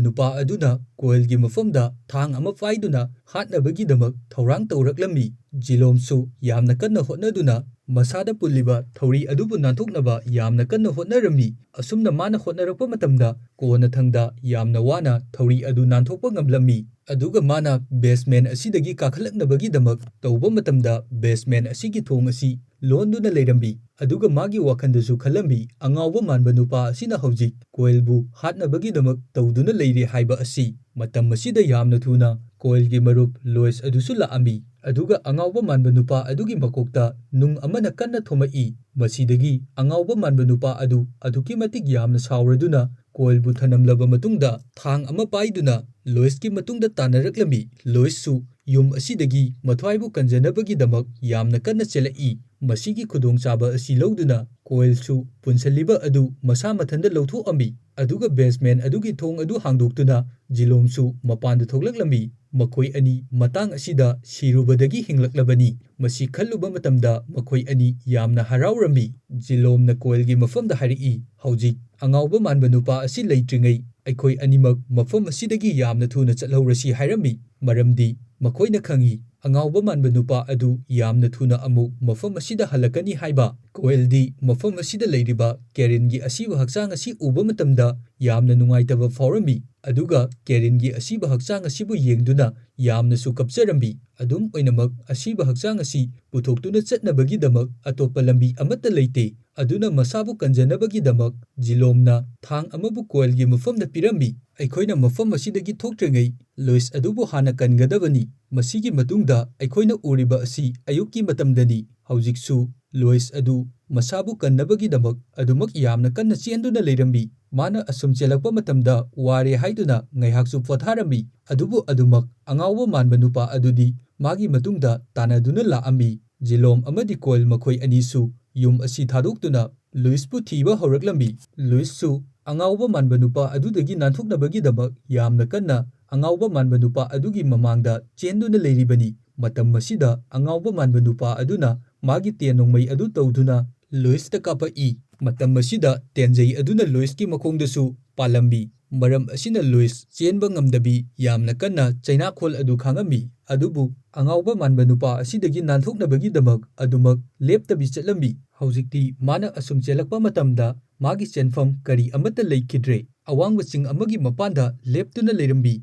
ꯅꯨꯄꯥ ꯑꯗꯨꯅ ꯀꯣꯏꯜꯒꯤ ꯃꯐꯝꯗ ꯊꯥꯡ ꯑꯃ ꯄꯥꯏꯗꯨꯅ ꯍꯥꯠꯅꯕꯒꯤꯗꯃꯛ ꯊꯧꯔꯥꯡ ꯇꯧꯔꯛꯂꯝꯃꯤ꯫ ꯖꯤꯂꯣꯝꯁꯨ ꯌꯥꯝꯅ ꯀꯟꯅ ꯍꯣꯠꯅꯗꯨꯅ ꯃꯁꯥꯗ ꯄꯨꯜꯂꯤꯕ ꯊꯧꯔꯤ ꯑꯗꯨꯕꯨ ꯅꯥꯟꯊꯣꯛꯅꯕ ꯌꯥꯝꯅ ꯀꯟꯅ ꯍꯣꯠꯅꯔꯝꯃꯤ꯫ ꯑꯁꯨꯝꯅ ꯃꯥꯅ ꯍꯣꯠꯅꯔꯛꯄ ꯃꯇꯝꯗ ꯀꯣꯟꯅꯊꯪꯗ ꯌꯥꯝꯅ ꯋꯥꯅ ꯊꯧꯔꯤ ꯑꯗꯨ ꯅꯥꯟꯊꯣꯛꯄ ꯉꯝꯂꯝꯃꯤ꯫ ꯑꯗꯨꯒ ꯃꯥꯅ ꯕꯦꯁꯃꯦꯟ ꯑꯁꯤꯗꯒꯤ ꯀꯥꯈꯠꯂꯛꯅꯕꯒꯤꯗꯃꯛ ꯇꯧꯕ ꯃꯇꯝꯗ ꯕꯦꯁꯃꯦꯟ ꯑꯁꯤꯒꯤ ꯊꯣꯡ ꯑꯁꯤ ꯂꯣꯟꯗꯨꯅ ꯂꯩꯔꯝꯃꯤ꯫ ꯑꯗꯨꯒ ꯃꯥꯒꯤ ꯋꯥꯈꯜꯗꯁꯨ ꯈꯜꯂꯝꯃꯤ, ꯑꯉꯥꯎꯕ ꯃꯥꯟꯕ ꯅꯨꯄꯥ ꯑꯁꯤꯅ ꯍꯧꯖꯤꯛ ꯀꯣꯏꯜꯕꯨ ꯍꯥꯠꯅꯕꯒꯤꯗꯃꯛ ꯇꯧꯗꯨꯅ ꯂꯩꯔꯦ ꯍꯥꯏꯕ ꯑꯁꯤ꯫ ꯃꯇꯝ ꯑꯁꯤꯗ ꯌꯥꯝꯅ ꯊꯨꯅ ꯀꯣꯏꯜꯒꯤ ꯃꯔꯨꯞ ꯂꯣꯏꯁ ꯑꯗꯨꯁꯨ ꯂꯥꯛꯑꯝꯃꯤ꯫ ꯑꯗꯨꯒ ꯑꯉꯥꯎꯕ ꯃꯥꯟꯕ ꯅꯨꯄꯥ ꯑꯗꯨꯒꯤ ꯃꯀꯣꯛꯇ ꯅꯨꯡ ꯑꯃꯅ ꯀꯟꯅ ꯊꯣꯝꯃꯛꯏ꯫ ꯃꯁꯤꯗꯒꯤ ꯑꯉꯥꯎꯕ ꯃꯥꯟꯕ ꯅꯨꯄꯥ ꯑꯗꯨ ꯑꯗꯨꯛꯀꯤ ꯃꯇꯤꯛ ꯌꯥꯝꯅ ꯁꯥꯎꯔꯗꯨꯅ ꯀꯣꯏꯜꯕꯨ ꯊꯅꯝꯂꯕ ꯃꯇꯨꯡꯗ ꯊꯥꯡ ꯑꯃ ꯄꯥꯏꯗꯨꯅ ꯂꯣꯏꯁꯀꯤ ꯃꯇꯨꯡꯗ ꯇꯥꯟꯅꯔꯛꯂꯝꯃꯤ꯫ ꯂꯣꯏꯁꯁꯨ ꯌꯨꯝ ꯑꯁꯤꯗꯒꯤ ꯃꯊ꯭ꯋꯥꯏꯕꯨ ꯀꯟꯖꯅꯕꯒꯤꯗꯃꯛ ꯌꯥꯝꯅ ꯀꯟꯅ ꯆꯦꯜꯂꯛꯏ꯫ ꯃꯁꯤꯒꯤ ꯈꯨꯗꯣꯡꯆꯥꯕ ꯑꯁꯤ ꯂꯧꯗꯨꯅ ꯀꯣꯏꯜꯁꯨ ꯄꯨꯟꯁꯤꯜꯂꯤꯕ ꯑꯗꯨ ꯃꯁꯥ ꯃꯊꯟꯇ ꯂꯧꯊꯣꯛꯑꯝꯃꯤ꯫ ꯑꯗꯨꯒ ꯕꯦꯁꯃꯦꯟ ꯑꯗꯨꯒꯤ ꯊꯣꯡ ꯑꯗꯨ ꯍꯥꯡꯗꯣꯛꯇꯨꯅ ꯖꯤꯂꯣꯝꯁꯨ ꯃꯄꯥꯟꯗ ꯊꯣꯛꯂꯛꯂꯝꯃꯤ꯫ ꯃꯈꯣꯏ ꯑꯅꯤ ꯃꯇꯥꯡ ꯑꯁꯤꯗ ꯁꯤꯔꯨꯕꯗꯒꯤ ꯍꯤꯡꯂꯛꯂꯕꯅꯤ꯫ ꯃꯁꯤ ꯈꯜꯂꯨꯕ ꯃꯇꯝꯗ ꯃꯈꯣꯏ ꯑꯅꯤ ꯌꯥꯝꯅ ꯍꯔꯥꯎꯔꯝꯃꯤ꯫ ꯖꯤꯂꯣꯝꯅ ꯀꯣꯏꯜꯒꯤ ꯃꯐꯝꯗ ꯍꯥꯏꯔꯛꯏ, "ꯍꯧꯖꯤꯛ ꯑꯉꯥꯎꯕ ꯃꯥꯟꯕ ꯅꯨꯄꯥ ꯑꯁꯤ ꯂꯩꯇ꯭ꯔꯤꯉꯩ ꯑꯩꯈꯣꯏ ꯑꯅꯤꯃꯛ ꯃꯐꯝ ꯑꯁꯤꯗꯒꯤ ꯌꯥꯝꯅ ꯊꯨꯅ ꯆꯠꯍꯧꯔꯁꯤ" ꯍꯥꯏꯔꯝꯃꯤ꯫ ꯃꯔꯝꯗꯤ ꯃꯈꯣꯏꯅ ꯈꯪꯏ, ꯑꯉꯥꯎꯕ ꯃꯥꯟꯕ ꯅꯨꯄꯥ ꯑꯗꯨ ꯌꯥꯝꯅ ꯊꯨꯅ ꯑꯃꯨꯛ ꯃꯐꯝ ꯑꯁꯤꯗ ꯍꯜꯂꯛꯀꯅꯤ ꯍꯥꯏꯕ꯫ ꯀꯣꯏꯜꯗꯤ ꯃꯐꯝ ꯑꯁꯤꯗ ꯂꯩꯔꯤꯕ ꯀꯦꯔꯤꯟꯒꯤ ꯑꯁꯤꯕ ꯍꯛꯆꯥꯡ ꯑꯁꯤ ꯎꯕ ꯃꯇꯝꯗ ꯌꯥꯝꯅ ꯅꯨꯡꯉꯥꯏꯇꯕ ꯐꯥꯎꯔꯝꯃꯤ꯫ ꯑꯗꯨꯒ ꯀꯦꯔꯤꯟꯒꯤ ꯑꯁꯤꯕ ꯍꯛꯆꯥꯡ ꯑꯁꯤꯕꯨ ꯌꯦꯡꯗꯨꯅ ꯌꯥꯝꯅꯁꯨ ꯀꯞꯆꯔꯝꯃꯤ꯫ ꯑꯗꯨꯝ ꯑꯣꯏꯅꯃꯛ, ꯑꯁꯤꯕ ꯍꯛꯆꯥꯡ ꯑꯁꯤ ꯄꯨꯊꯣꯛꯇꯨꯅ ꯆꯠꯅꯕꯒꯤꯗꯃꯛ ꯑꯇꯣꯞꯄ ꯂꯝꯕꯤ ꯑꯃꯠꯇ ꯂꯩꯇꯦ꯫ ꯑꯗꯨꯅ ꯃꯁꯥꯕꯨ ꯀꯟꯖꯅꯕꯒꯤꯗꯃꯛ ꯖꯤꯂꯣꯝꯅ ꯊꯥꯡ ꯑꯃꯕꯨ ꯀꯣꯏꯜꯒꯤ ꯃꯐꯝꯗ ꯄꯤꯔꯝꯃꯤ꯫ ꯑꯩꯈꯣꯏꯅ ꯃꯐꯝ ꯑꯁꯤꯗꯒꯤ ꯊꯣꯛꯇ꯭ꯔꯤꯉꯩ ꯂꯣꯏꯁ ꯑꯗꯨꯕꯨ ꯍꯥꯟꯅ ꯀꯟꯒꯗꯕꯅꯤ꯫ ꯃꯁꯤꯒꯤ ꯃꯇꯨꯡꯗ ꯑꯩꯈꯣꯏꯅ ꯎꯔꯤꯕ ꯑꯁꯤ ꯑꯌꯨꯛꯀꯤ ꯃꯇꯝꯗꯅꯤ꯫ ꯍꯧꯖꯤꯛꯁꯨ ꯂꯣꯏꯁ ꯑꯗꯨ ꯃꯁꯥꯕꯨ ꯀꯟꯅꯕꯒꯤꯗꯃꯛ ꯑꯗꯨꯃꯛ ꯌꯥꯝꯅ ꯀꯟꯅ ꯆꯦꯟꯗꯨꯅ ꯂꯩꯔꯝꯃꯤ꯫ ꯃꯥꯅ ꯑꯁꯨꯝ ꯆꯦꯜꯂꯛꯄ ꯃꯇꯝꯗ ꯋꯥꯔꯦ ꯍꯥꯏꯗꯨꯅ ꯉꯥꯏꯍꯥꯛꯁꯨ ꯄꯣꯊꯥꯔꯝꯃꯤ꯫ ꯑꯗꯨꯕꯨ ꯑꯗꯨꯃꯛ ꯑꯉꯥꯎꯕ ꯃꯥꯟꯕ ꯅꯨꯄꯥ ꯑꯗꯨꯗꯤ ꯃꯥꯒꯤ ꯃꯇꯨꯡꯗ ꯇꯥꯟꯅꯗꯨꯅ ꯂꯥꯛꯑꯝꯃꯤ꯫ ꯖꯤꯂꯣꯝ ꯑꯃꯗꯤ ꯀꯣꯏꯜ ꯃꯈꯣꯏ ꯑꯅꯤꯁꯨ ꯌꯨꯝ ꯑꯁꯤ ꯊꯥꯗꯣꯛꯇꯨꯅ ꯂꯨꯏꯁꯄꯨ ꯊꯤꯕ ꯍꯧꯔꯛꯂꯝꯃꯤ꯫ ꯂꯨꯏꯁꯁꯨ ꯑꯉꯥꯎꯕ ꯃꯥꯟꯕ ꯅꯨꯄꯥ ꯑꯗꯨꯗꯒꯤ ꯅꯥꯟꯊꯣꯛꯅꯕꯒꯤꯗꯃꯛ ꯌꯥꯝꯅ ꯀꯟꯅ ꯑꯉꯥꯎꯕ ꯃꯥꯟꯕ ꯅꯨꯄꯥ ꯑꯗꯨꯒꯤ ꯃꯃꯥꯡꯗ ꯆꯦꯟꯗꯨꯅ ꯂꯩꯔꯤꯕꯅꯤ꯫ ꯃꯇꯝ ꯑꯁꯤꯗ ꯑꯉꯥꯎꯕ ꯃꯥꯟꯕ ꯅꯨꯄꯥ ꯑꯗꯨꯅ ꯃꯥꯒꯤ ꯇꯦꯟ ꯅꯣꯡꯃꯩ ꯑꯗꯨ ꯇꯧꯗꯨꯅ ꯂꯨꯏꯁꯇ ꯀꯥꯞꯄꯛꯏ꯫ ꯃꯇꯝ ꯑꯁꯤꯗ ꯇꯦꯟꯖꯩ ꯑꯗꯨꯅ ꯂꯨꯏꯁꯀꯤ ꯃꯈꯣꯡꯗꯁꯨ ꯄꯥꯜꯂꯝꯃꯤ꯫ ꯃꯔꯝ ꯑꯁꯤꯅ ꯂꯨꯏꯁ ꯆꯦꯟꯕ ꯉꯝꯗꯕꯤ ꯌꯥꯝꯅ ꯀꯟꯅ ꯆꯩꯅꯥꯈꯣꯜ ꯑꯗꯨ ꯈꯥꯡꯉꯝꯃꯤ꯫ ꯑꯗꯨꯕꯨ ꯑꯉꯥꯎꯕ ꯃꯥꯟꯕ ꯅꯨꯄꯥ ꯑꯁꯤꯗꯒꯤ ꯅꯥꯟꯊꯣꯛꯅꯕꯒꯤꯗꯃꯛ ꯑꯗꯨꯃꯛ ꯂꯦꯞꯇꯕꯤ ꯆꯠꯂꯝꯃꯤ꯫ ꯍꯧꯖꯤꯛꯇꯤ ꯃꯥꯅ ꯑꯁꯨꯝ ꯆꯦꯜꯂꯛꯄ ꯃꯇꯝꯗ ꯃꯥꯒꯤ ꯆꯦꯟꯐꯝ ꯀꯔꯤ ꯑꯃꯠꯇ ꯂꯩꯈꯤꯗ꯭ꯔꯦ꯫ ꯑꯋꯥꯡꯕ ꯆꯤꯡ ꯑꯃꯒꯤ ꯃꯄꯥꯟꯗ ꯂꯦꯞꯇꯨꯅ ꯂꯩꯔꯝꯃꯤ꯫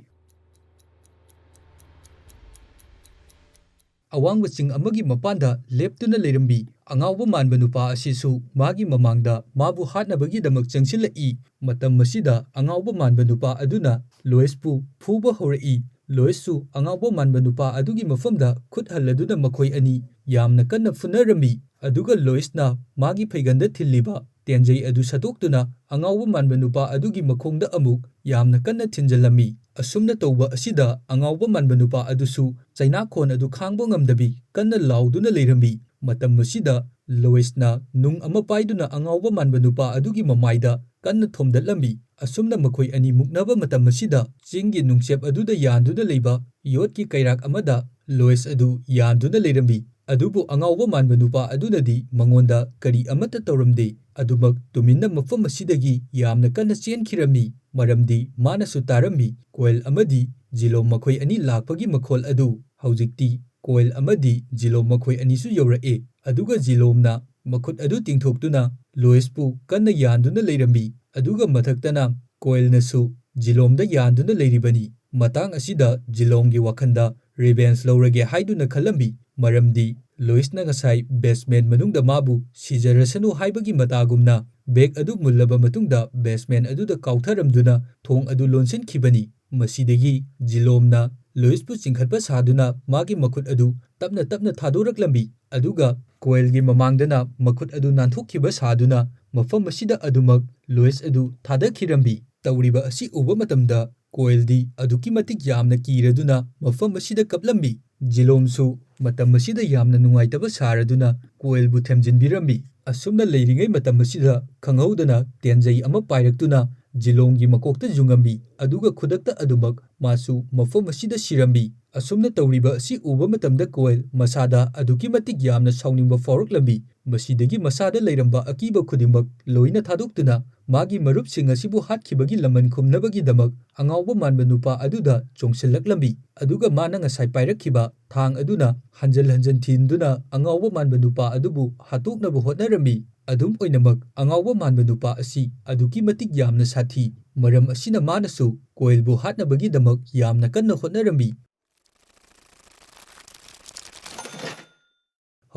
ꯑꯋꯥꯡꯕ ꯆꯤꯡ ꯑꯃꯒꯤ ꯃꯄꯥꯟꯗ ꯂꯦꯞꯇꯨꯅ ꯂꯩꯔꯝꯃꯤ꯫ ꯑꯉꯥꯎꯕ ꯃꯥꯟꯕ ꯅꯨꯄꯥ ꯑꯁꯤꯁꯨ ꯃꯥꯒꯤ ꯃꯃꯥꯡꯗ ꯃꯥꯕꯨ ꯍꯥꯠꯅꯕꯒꯤꯗꯃꯛ ꯆꯪꯁꯤꯜꯂꯛꯏ꯫ ꯃꯇꯝ ꯑꯁꯤꯗ ꯑꯉꯥꯎꯕ ꯃꯥꯟꯕ ꯅꯨꯄꯥ ꯑꯗꯨꯅ ꯂꯣꯏꯁꯄꯨ ꯐꯨꯕ ꯍꯧꯔꯛꯏ꯫ ꯂꯣꯏꯁꯁꯨ ꯑꯉꯥꯎꯕ ꯃꯥꯟꯕ ꯅꯨꯄꯥ ꯑꯗꯨꯒꯤ ꯃꯐꯝꯗ ꯈꯨꯠ ꯍꯜꯂꯗꯨꯅ ꯃꯈꯣꯏ ꯑꯅꯤ ꯌꯥꯝꯅ ꯀꯟꯅ ꯐꯨꯅꯔꯝꯃꯤ꯫ ꯑꯗꯨꯒ ꯂꯣꯏꯁꯅ ꯃꯥꯒꯤ ꯐꯩꯒꯟꯗ ꯊꯤꯜꯂꯤꯕ ꯇꯦꯟꯖꯩ ꯑꯗꯨ ꯁꯠꯇꯣꯛꯇꯨꯅ ꯑꯉꯥꯎꯕ ꯃꯥꯟꯕ ꯅꯨꯄꯥ ꯑꯗꯨꯒꯤ ꯃꯈꯣꯡꯗ ꯑꯃꯨꯛ ꯌꯥꯝꯅ ꯀꯟꯅ ꯊꯤꯟꯖꯜꯂꯝꯃꯤ꯫ ꯑꯁꯨꯝꯅ ꯇꯧꯕ ꯑꯁꯤꯗ ꯑꯉꯥꯎꯕ ꯃꯥꯟꯕ ꯅꯨꯄꯥ ꯑꯗꯨꯁꯨ ꯆꯩꯅꯥꯈꯣꯟ ꯑꯗꯨ ꯈꯥꯡꯕ ꯉꯝꯗꯕꯤ ꯀꯟꯅ ꯂꯥꯎꯗꯨꯅ ꯂꯩꯔꯝꯃꯤ꯫ ꯃꯇꯝ ꯑꯁꯤꯗ ꯂꯣꯏꯁꯅ ꯅꯨꯡ ꯑꯃ ꯄꯥꯏꯗꯨꯅ ꯑꯉꯥꯎꯕ ꯃꯥꯟꯕ ꯅꯨꯄꯥ ꯑꯗꯨꯒꯤ ꯃꯃꯥꯏꯗ ꯀꯟꯅ ꯊꯣꯝꯗꯠꯂꯝꯃꯤ꯫ ꯑꯁꯨꯝꯅ ꯃꯈꯣꯏ ꯑꯅꯤ ꯃꯨꯛꯅꯕ ꯃꯇꯝ ꯑꯁꯤꯗ ꯆꯤꯡꯒꯤ ꯅꯨꯡꯆꯦꯞ ꯑꯗꯨꯗ ꯌꯥꯟꯗꯨꯅ ꯂꯩꯕ ꯌꯣꯠꯀꯤ ꯀꯩꯔꯥꯛ ꯑꯃꯗ ꯂꯣꯏꯁ ꯑꯗꯨ ꯌꯥꯟꯗꯨꯅ ꯂꯩꯔꯝꯃꯤ꯫ ꯑꯗꯨꯕꯨ ꯑꯉꯥꯎꯕ ꯃꯥꯟꯕ ꯅꯨꯄꯥ ꯑꯗꯨꯅꯗꯤ ꯃꯉꯣꯟꯗ ꯀꯔꯤ ꯑꯃꯠꯇ ꯇꯧꯔꯝꯗꯦ꯫ ꯑꯗꯨꯃꯛ ꯇꯨꯃꯤꯟꯅ ꯃꯐꯝ ꯑꯁꯤꯗꯒꯤ ꯌꯥꯝꯅ ꯀꯟꯅ ꯆꯦꯟꯈꯤꯔꯝꯃꯤ, ꯃꯔꯝꯗꯤ ꯃꯥꯅꯁꯨ ꯇꯥꯔꯝꯃꯤ ꯀꯣꯏꯜ ꯑꯃꯗꯤ ꯖꯤꯂꯣꯝ ꯃꯈꯣꯏ ꯑꯅꯤ ꯂꯥꯛꯄꯒꯤ ꯃꯈꯣꯜ ꯑꯗꯨ꯫ ꯍꯧꯖꯤꯛꯇꯤ ꯀꯣꯏꯜ ꯑꯃꯗꯤ ꯖꯤꯂꯣꯝ ꯃꯈꯣꯏ ꯑꯅꯤꯁꯨ ꯌꯧꯔꯛꯑꯦ, ꯑꯗꯨꯒ ꯖꯤꯂꯣꯝꯅ ꯃꯈꯨꯠ ꯑꯗꯨ ꯇꯤꯡꯊꯣꯛꯇꯨꯅ ꯂꯣꯏꯁꯄꯨ ꯀꯟꯅ ꯌꯥꯟꯗꯨꯅ ꯂꯩꯔꯝꯃꯤ, ꯑꯗꯨꯒ ꯃꯊꯛꯇꯅ ꯀꯣꯏꯜꯅꯁꯨ ꯖꯤꯂꯣꯝꯗ ꯌꯥꯟꯗꯨꯅ ꯂꯩꯔꯤꯕꯅꯤ꯫ ꯃꯇꯥꯡ ꯑꯁꯤꯗ ꯖꯤꯂꯣꯝꯒꯤ ꯋꯥꯈꯜꯗ ꯔꯤꯚꯦꯟꯁ ꯂꯧꯔꯒꯦ ꯍꯥꯏꯗꯨꯅ ꯈꯜꯂꯝꯃꯤ, ꯃꯔꯝꯗꯤ ꯂꯣꯏꯁꯅ ꯉꯁꯥꯏ ꯕꯦꯁꯃꯦꯟ ꯃꯅꯨꯡꯗ ꯃꯥꯕꯨ ꯁꯤꯖꯔꯁꯅꯨ ꯍꯥꯏꯕꯒꯤ ꯃꯇꯥꯒꯨꯝꯅ ꯕꯦꯒ ꯑꯗꯨ ꯃꯨꯜꯂꯕ ꯃꯇꯨꯡꯗ ꯕꯦꯁꯃꯦꯟ ꯑꯗꯨꯗ ꯀꯥꯎꯊꯔꯝꯗꯨꯅ ꯊꯣꯡ ꯑꯗꯨ ꯂꯣꯟꯁꯤꯟꯈꯤꯕꯅꯤ꯫ ꯃꯁꯤꯗꯒꯤ ꯖꯤꯂꯣꯝꯅ ꯂꯣꯏꯁꯄꯨ ꯆꯤꯡꯈꯠꯄ ꯁꯥꯗꯨꯅ ꯃꯥꯒꯤ ꯃꯈꯨꯠ ꯑꯗꯨ ꯇꯞꯅ ꯇꯞꯅ ꯊꯥꯗꯣꯔꯛꯂꯝꯃꯤ, ꯑꯗꯨꯒ ꯀꯣꯏꯜꯒꯤ ꯃꯃꯥꯡꯗꯅ ꯃꯈꯨꯠ ꯑꯗꯨ ꯅꯥꯟꯊꯣꯛꯈꯤꯕ ꯁꯥꯗꯨꯅ ꯃꯐꯝ ꯑꯁꯤꯗ ꯑꯗꯨꯃꯛ ꯂꯣꯏꯁ ꯑꯗꯨ ꯊꯥꯗꯈꯤꯔꯝꯃꯤ꯫ ꯇꯧꯔꯤꯕ ꯑꯁꯤ ꯎꯕ ꯃꯇꯝꯗ ꯀꯣꯏꯜꯗꯤ ꯑꯗꯨꯛꯀꯤ ꯃꯇꯤꯛ ꯌꯥꯝꯅ ꯀꯤꯔꯗꯨꯅ ꯃꯐꯝ ꯑꯁꯤꯗ ꯀꯞꯂꯝꯃꯤ꯫ ꯖꯤꯂꯣꯝꯁꯨ ꯃꯇꯝ ꯑꯁꯤꯗ ꯌꯥꯝꯅ ꯅꯨꯡꯉꯥꯏꯇꯕ ꯁꯥꯔꯗꯨꯅ ꯀꯣꯏꯜꯕꯨ ꯊꯦꯝꯖꯤꯟꯕꯤꯔꯝꯃꯤ꯫ ꯑꯁꯨꯝꯅ ꯂꯩꯔꯤꯉꯩ ꯃꯇꯝ ꯑꯁꯤꯗ ꯈꯪꯍꯧꯗꯅ ꯇꯦꯟꯖꯩ ꯑꯃ ꯄꯥꯏꯔꯛꯇꯨꯅ ꯖꯤꯂꯣꯝꯒꯤ ꯃꯀꯣꯛꯇ ꯌꯨꯡꯉꯝꯃꯤ, ꯑꯗꯨꯒ ꯈꯨꯗꯛꯇ ꯑꯗꯨꯃꯛ ꯃꯥꯁꯨ ꯃꯐꯝ ꯑꯁꯤꯗ ꯁꯤꯔꯝꯃꯤ꯫ ꯑꯁꯨꯝꯅ ꯇꯧꯔꯤꯕ ꯑꯁꯤ ꯎꯕ ꯃꯇꯝꯗ ꯀꯣꯏꯜ ꯃꯁꯥꯗ ꯑꯗꯨꯛꯀꯤ ꯃꯇꯤꯛ ꯌꯥꯝꯅ ꯁꯥꯎꯅꯤꯡꯕ ꯐꯥꯎꯔꯛꯂꯝꯃꯤ꯫ ꯃꯁꯤꯗꯒꯤ ꯃꯁꯥꯗ ꯂꯩꯔꯝꯕ ꯑꯀꯤꯕ ꯈꯨꯗꯤꯡꯃꯛ ꯂꯣꯏꯅ ꯊꯥꯗꯣꯛꯇꯨꯅ ꯃꯥꯒꯤ ꯃꯔꯨꯞꯁꯤꯡ ꯑꯁꯤꯕꯨ ꯍꯥꯠꯈꯤꯕꯒꯤ ꯂꯃꯟ ꯈꯨꯝꯅꯕꯒꯤꯗꯃꯛ ꯑꯉꯥꯎꯕ ꯃꯥꯟꯕ ꯅꯨꯄꯥ ꯑꯗꯨꯗ ꯆꯣꯡꯁꯤꯜꯂꯛꯂꯝꯃꯤ꯫ ꯑꯗꯨꯒ ꯃꯥꯅ ꯉꯁꯥꯏ ꯄꯥꯏꯔꯛꯈꯤꯕ ꯊꯥꯡ ꯑꯗꯨꯅ ꯍꯟꯖꯜ ꯍꯟꯖꯟ ꯊꯤꯟꯗꯨꯅ ꯑꯉꯥꯎꯕ ꯃꯥꯟꯕ ꯅꯨꯄꯥ ꯑꯗꯨꯕꯨ ꯍꯥꯠꯇꯣꯛꯅꯕ ꯍꯣꯠꯅꯔꯝꯃꯤ꯫ ꯑꯗꯨꯝ ꯑꯣꯏꯅꯃꯛ, ꯑꯉꯥꯎꯕ ꯃꯥꯟꯕ ꯅꯨꯄꯥ ꯑꯁꯤ ꯑꯗꯨꯛꯀꯤ ꯃꯇꯤꯛ ꯌꯥꯝꯅ ꯁꯥꯊꯤ, ꯃꯔꯝ ꯑꯁꯤꯅ ꯃꯥꯅꯁꯨ ꯀꯣꯏꯜꯕꯨ ꯍꯥꯠꯅꯕꯒꯤꯗꯃꯛ ꯌꯥꯝꯅ ꯀꯟꯅ ꯍꯣꯠꯅꯔꯝꯃꯤ꯫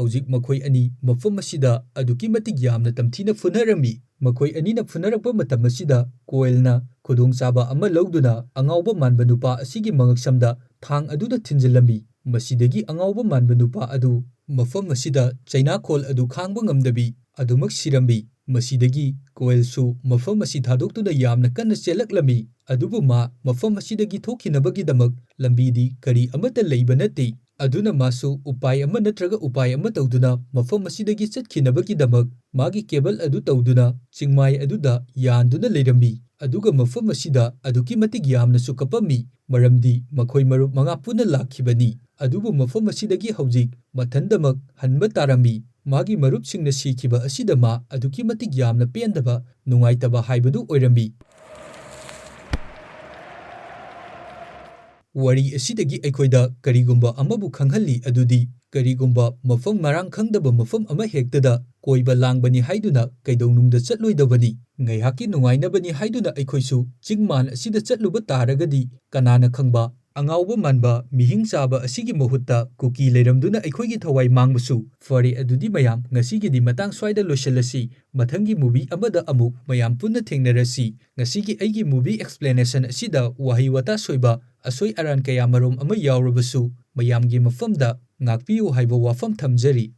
ꯍꯧꯖꯤꯛ ꯃꯈꯣꯏ ꯑꯅꯤ ꯃꯐꯝ ꯑꯁꯤꯗ ꯑꯗꯨꯛꯀꯤ ꯃꯇꯤꯛ ꯌꯥꯝꯅ ꯇꯝꯊꯤꯅ ꯐꯨꯅꯔꯝꯃꯤ꯫ ꯃꯈꯣꯏ ꯑꯅꯤꯅ ꯐꯨꯅꯔꯛꯄ ꯃꯇꯝ ꯑꯁꯤꯗ ꯀꯣꯏꯜꯅ ꯈꯨꯗꯣꯡꯆꯥꯕ ꯑꯃ ꯂꯧꯗꯨꯅ ꯑꯉꯥꯎꯕ ꯃꯥꯟꯕ ꯅꯨꯄꯥ ꯑꯁꯤꯒꯤ ꯃꯉꯛꯁꯝꯗ ꯊꯥꯡ ꯑꯗꯨꯅ ꯊꯤꯟꯖꯤꯜꯂꯝꯃꯤ꯫ ꯃꯁꯤꯗꯒꯤ ꯑꯉꯥꯎꯕ ꯃꯥꯟꯕ ꯅꯨꯄꯥ ꯑꯗꯨ ꯃꯐꯝ ꯑꯁꯤꯗ ꯆꯩꯅꯥꯈꯣꯜ ꯑꯗꯨ ꯈꯥꯡꯕ ꯉꯝꯗꯕꯤ ꯑꯗꯨꯃꯛ ꯁꯤꯔꯝꯃꯤ꯫ ꯃꯁꯤꯗꯒꯤ ꯀꯣꯏꯜꯁꯨ ꯃꯐꯝ ꯑꯁꯤ ꯊꯥꯗꯣꯛꯇꯨꯅ ꯌꯥꯝꯅ ꯀꯟꯅ ꯆꯦꯜꯂꯛꯂꯝꯃꯤ꯫ ꯑꯗꯨꯕꯨ ꯃꯥ ꯃꯐꯝ ꯑꯁꯤꯗꯒꯤ ꯊꯣꯛꯈꯤꯅꯕꯒꯤꯗꯃꯛ ꯂꯝꯕꯤꯗꯤ ꯀꯔꯤ ꯑꯃꯠꯇ ꯂꯩꯕ ꯅꯠꯇꯦ꯫ ꯑꯗꯨꯅ ꯃꯥꯁꯨ ꯎꯄꯥꯏ ꯑꯃ ꯅꯠꯇ꯭ꯔꯒ ꯎꯄꯥꯏ ꯑꯃ ꯇꯧꯗꯨꯅ ꯃꯐꯝ ꯑꯁꯤꯗꯒꯤ ꯆꯠꯈꯤꯅꯕꯒꯤꯗꯃꯛ ꯃꯥꯒꯤ ꯀꯦꯕꯜ ꯑꯗꯨ ꯇꯧꯗꯨꯅ ꯆꯤꯡꯃꯥꯏ ꯑꯗꯨꯗ ꯌꯥꯟꯗꯨꯅ ꯂꯩꯔꯝꯃꯤ꯫ ꯑꯗꯨꯒ ꯃꯐꯝ ꯑꯁꯤꯗ ꯑꯗꯨꯛꯀꯤ ꯃꯇꯤꯛ ꯌꯥꯝꯅꯁꯨ ꯀꯞꯄꯝꯃꯤ, ꯃꯔꯝꯗꯤ ꯃꯈꯣꯏ ꯃꯔꯨꯞ ꯃꯉꯥ ꯄꯨꯟꯅ ꯂꯥꯛꯈꯤꯕꯅꯤ꯫ ꯑꯗꯨꯕꯨ ꯃꯐꯝ ꯑꯁꯤꯗꯒꯤ ꯍꯧꯖꯤꯛ ꯃꯊꯟꯗꯃꯛ ꯍꯟꯕ ꯇꯥꯔꯝꯃꯤ꯫ ꯃꯥꯒꯤ ꯃꯔꯨꯞꯁꯤꯡꯅ ꯁꯤꯈꯤꯕ ꯑꯁꯤꯗ ꯃꯥ ꯑꯗꯨꯛꯀꯤ ꯃꯇꯤꯛ ꯌꯥꯝꯅ ꯄꯦꯟꯗꯕ, ꯅꯨꯡꯉꯥꯏꯇꯕ ꯍꯥꯏꯕꯗꯨ ꯑꯣꯏꯔꯝꯃꯤ꯫ ꯋꯥꯔꯤ ꯑꯁꯤꯗꯒꯤ ꯑꯩꯈꯣꯏꯗ ꯀꯔꯤꯒꯨꯝꯕ ꯑꯃꯕꯨ ꯈꯪꯍꯜꯂꯤ, ꯑꯗꯨꯗꯤ ꯀꯔꯤꯒꯨꯝꯕ ꯃꯐꯝ ꯃꯔꯥꯡ ꯈꯪꯗꯕ ꯃꯐꯝ ꯑꯃ ꯍꯦꯛꯇꯗ ꯀꯣꯏꯕ ꯂꯥꯡꯕꯅꯤ ꯍꯥꯏꯗꯨꯅ ꯀꯩꯗꯧꯅꯨꯡꯗ ꯆꯠꯂꯣꯏꯗꯕꯅꯤ꯫ ꯉꯥꯏꯍꯥꯛꯀꯤ ꯅꯨꯡꯉꯥꯏꯅꯕꯅꯤ ꯍꯥꯏꯗꯨꯅ ꯑꯩꯈꯣꯏꯁꯨ ꯆꯤꯡ ꯃꯥꯟ ꯑꯁꯤꯗ ꯆꯠꯂꯨꯕ ꯇꯥꯔꯒꯗꯤ ꯀꯅꯥꯅ ꯈꯪꯕ, ꯑꯉꯥꯎꯕ ꯃꯥꯟꯕ ꯃꯤꯍꯤꯡ ꯆꯥꯕ ꯑꯁꯤꯒꯤ ꯃꯍꯨꯠꯇ ꯀꯨꯀꯤ ꯂꯩꯔꯝꯗꯨꯅ ꯑꯩꯈꯣꯏꯒꯤ ꯊꯋꯥꯏ ꯃꯥꯡꯕꯁꯨ꯫ ꯐꯔꯦ, ꯑꯗꯨꯗꯤ ꯃꯌꯥꯝ, ꯉꯁꯤꯒꯤꯗꯤ ꯃꯇꯥꯡ ꯁ꯭ꯋꯥꯏꯗ ꯂꯣꯏꯁꯤꯜꯂꯁꯤ꯫ ꯃꯊꯪꯒꯤ movie ꯑꯃꯗ ꯑꯃꯨꯛ ꯃꯌꯥꯝ ꯄꯨꯟꯅ ꯊꯦꯡꯅꯔꯁꯤ꯫ ꯉꯁꯤꯒꯤ ꯑꯩꯒꯤ movie explanation ꯑꯁꯤꯗ ꯋꯥꯍꯩ ꯋꯥꯇꯥ ꯁꯣꯏꯕ, ꯑꯁꯣꯏ ꯑꯔꯥꯟ ꯀꯌꯥ ꯃꯔꯨꯝ ꯑꯃ ꯌꯥꯎꯔꯕꯁꯨ ꯃꯌꯥꯝꯒꯤ ꯃꯐꯝꯗ ꯉꯥꯛꯄꯤꯌꯨ ꯍꯥꯏꯕ ꯋꯥꯐꯝ ꯊꯝꯖꯔꯤ꯫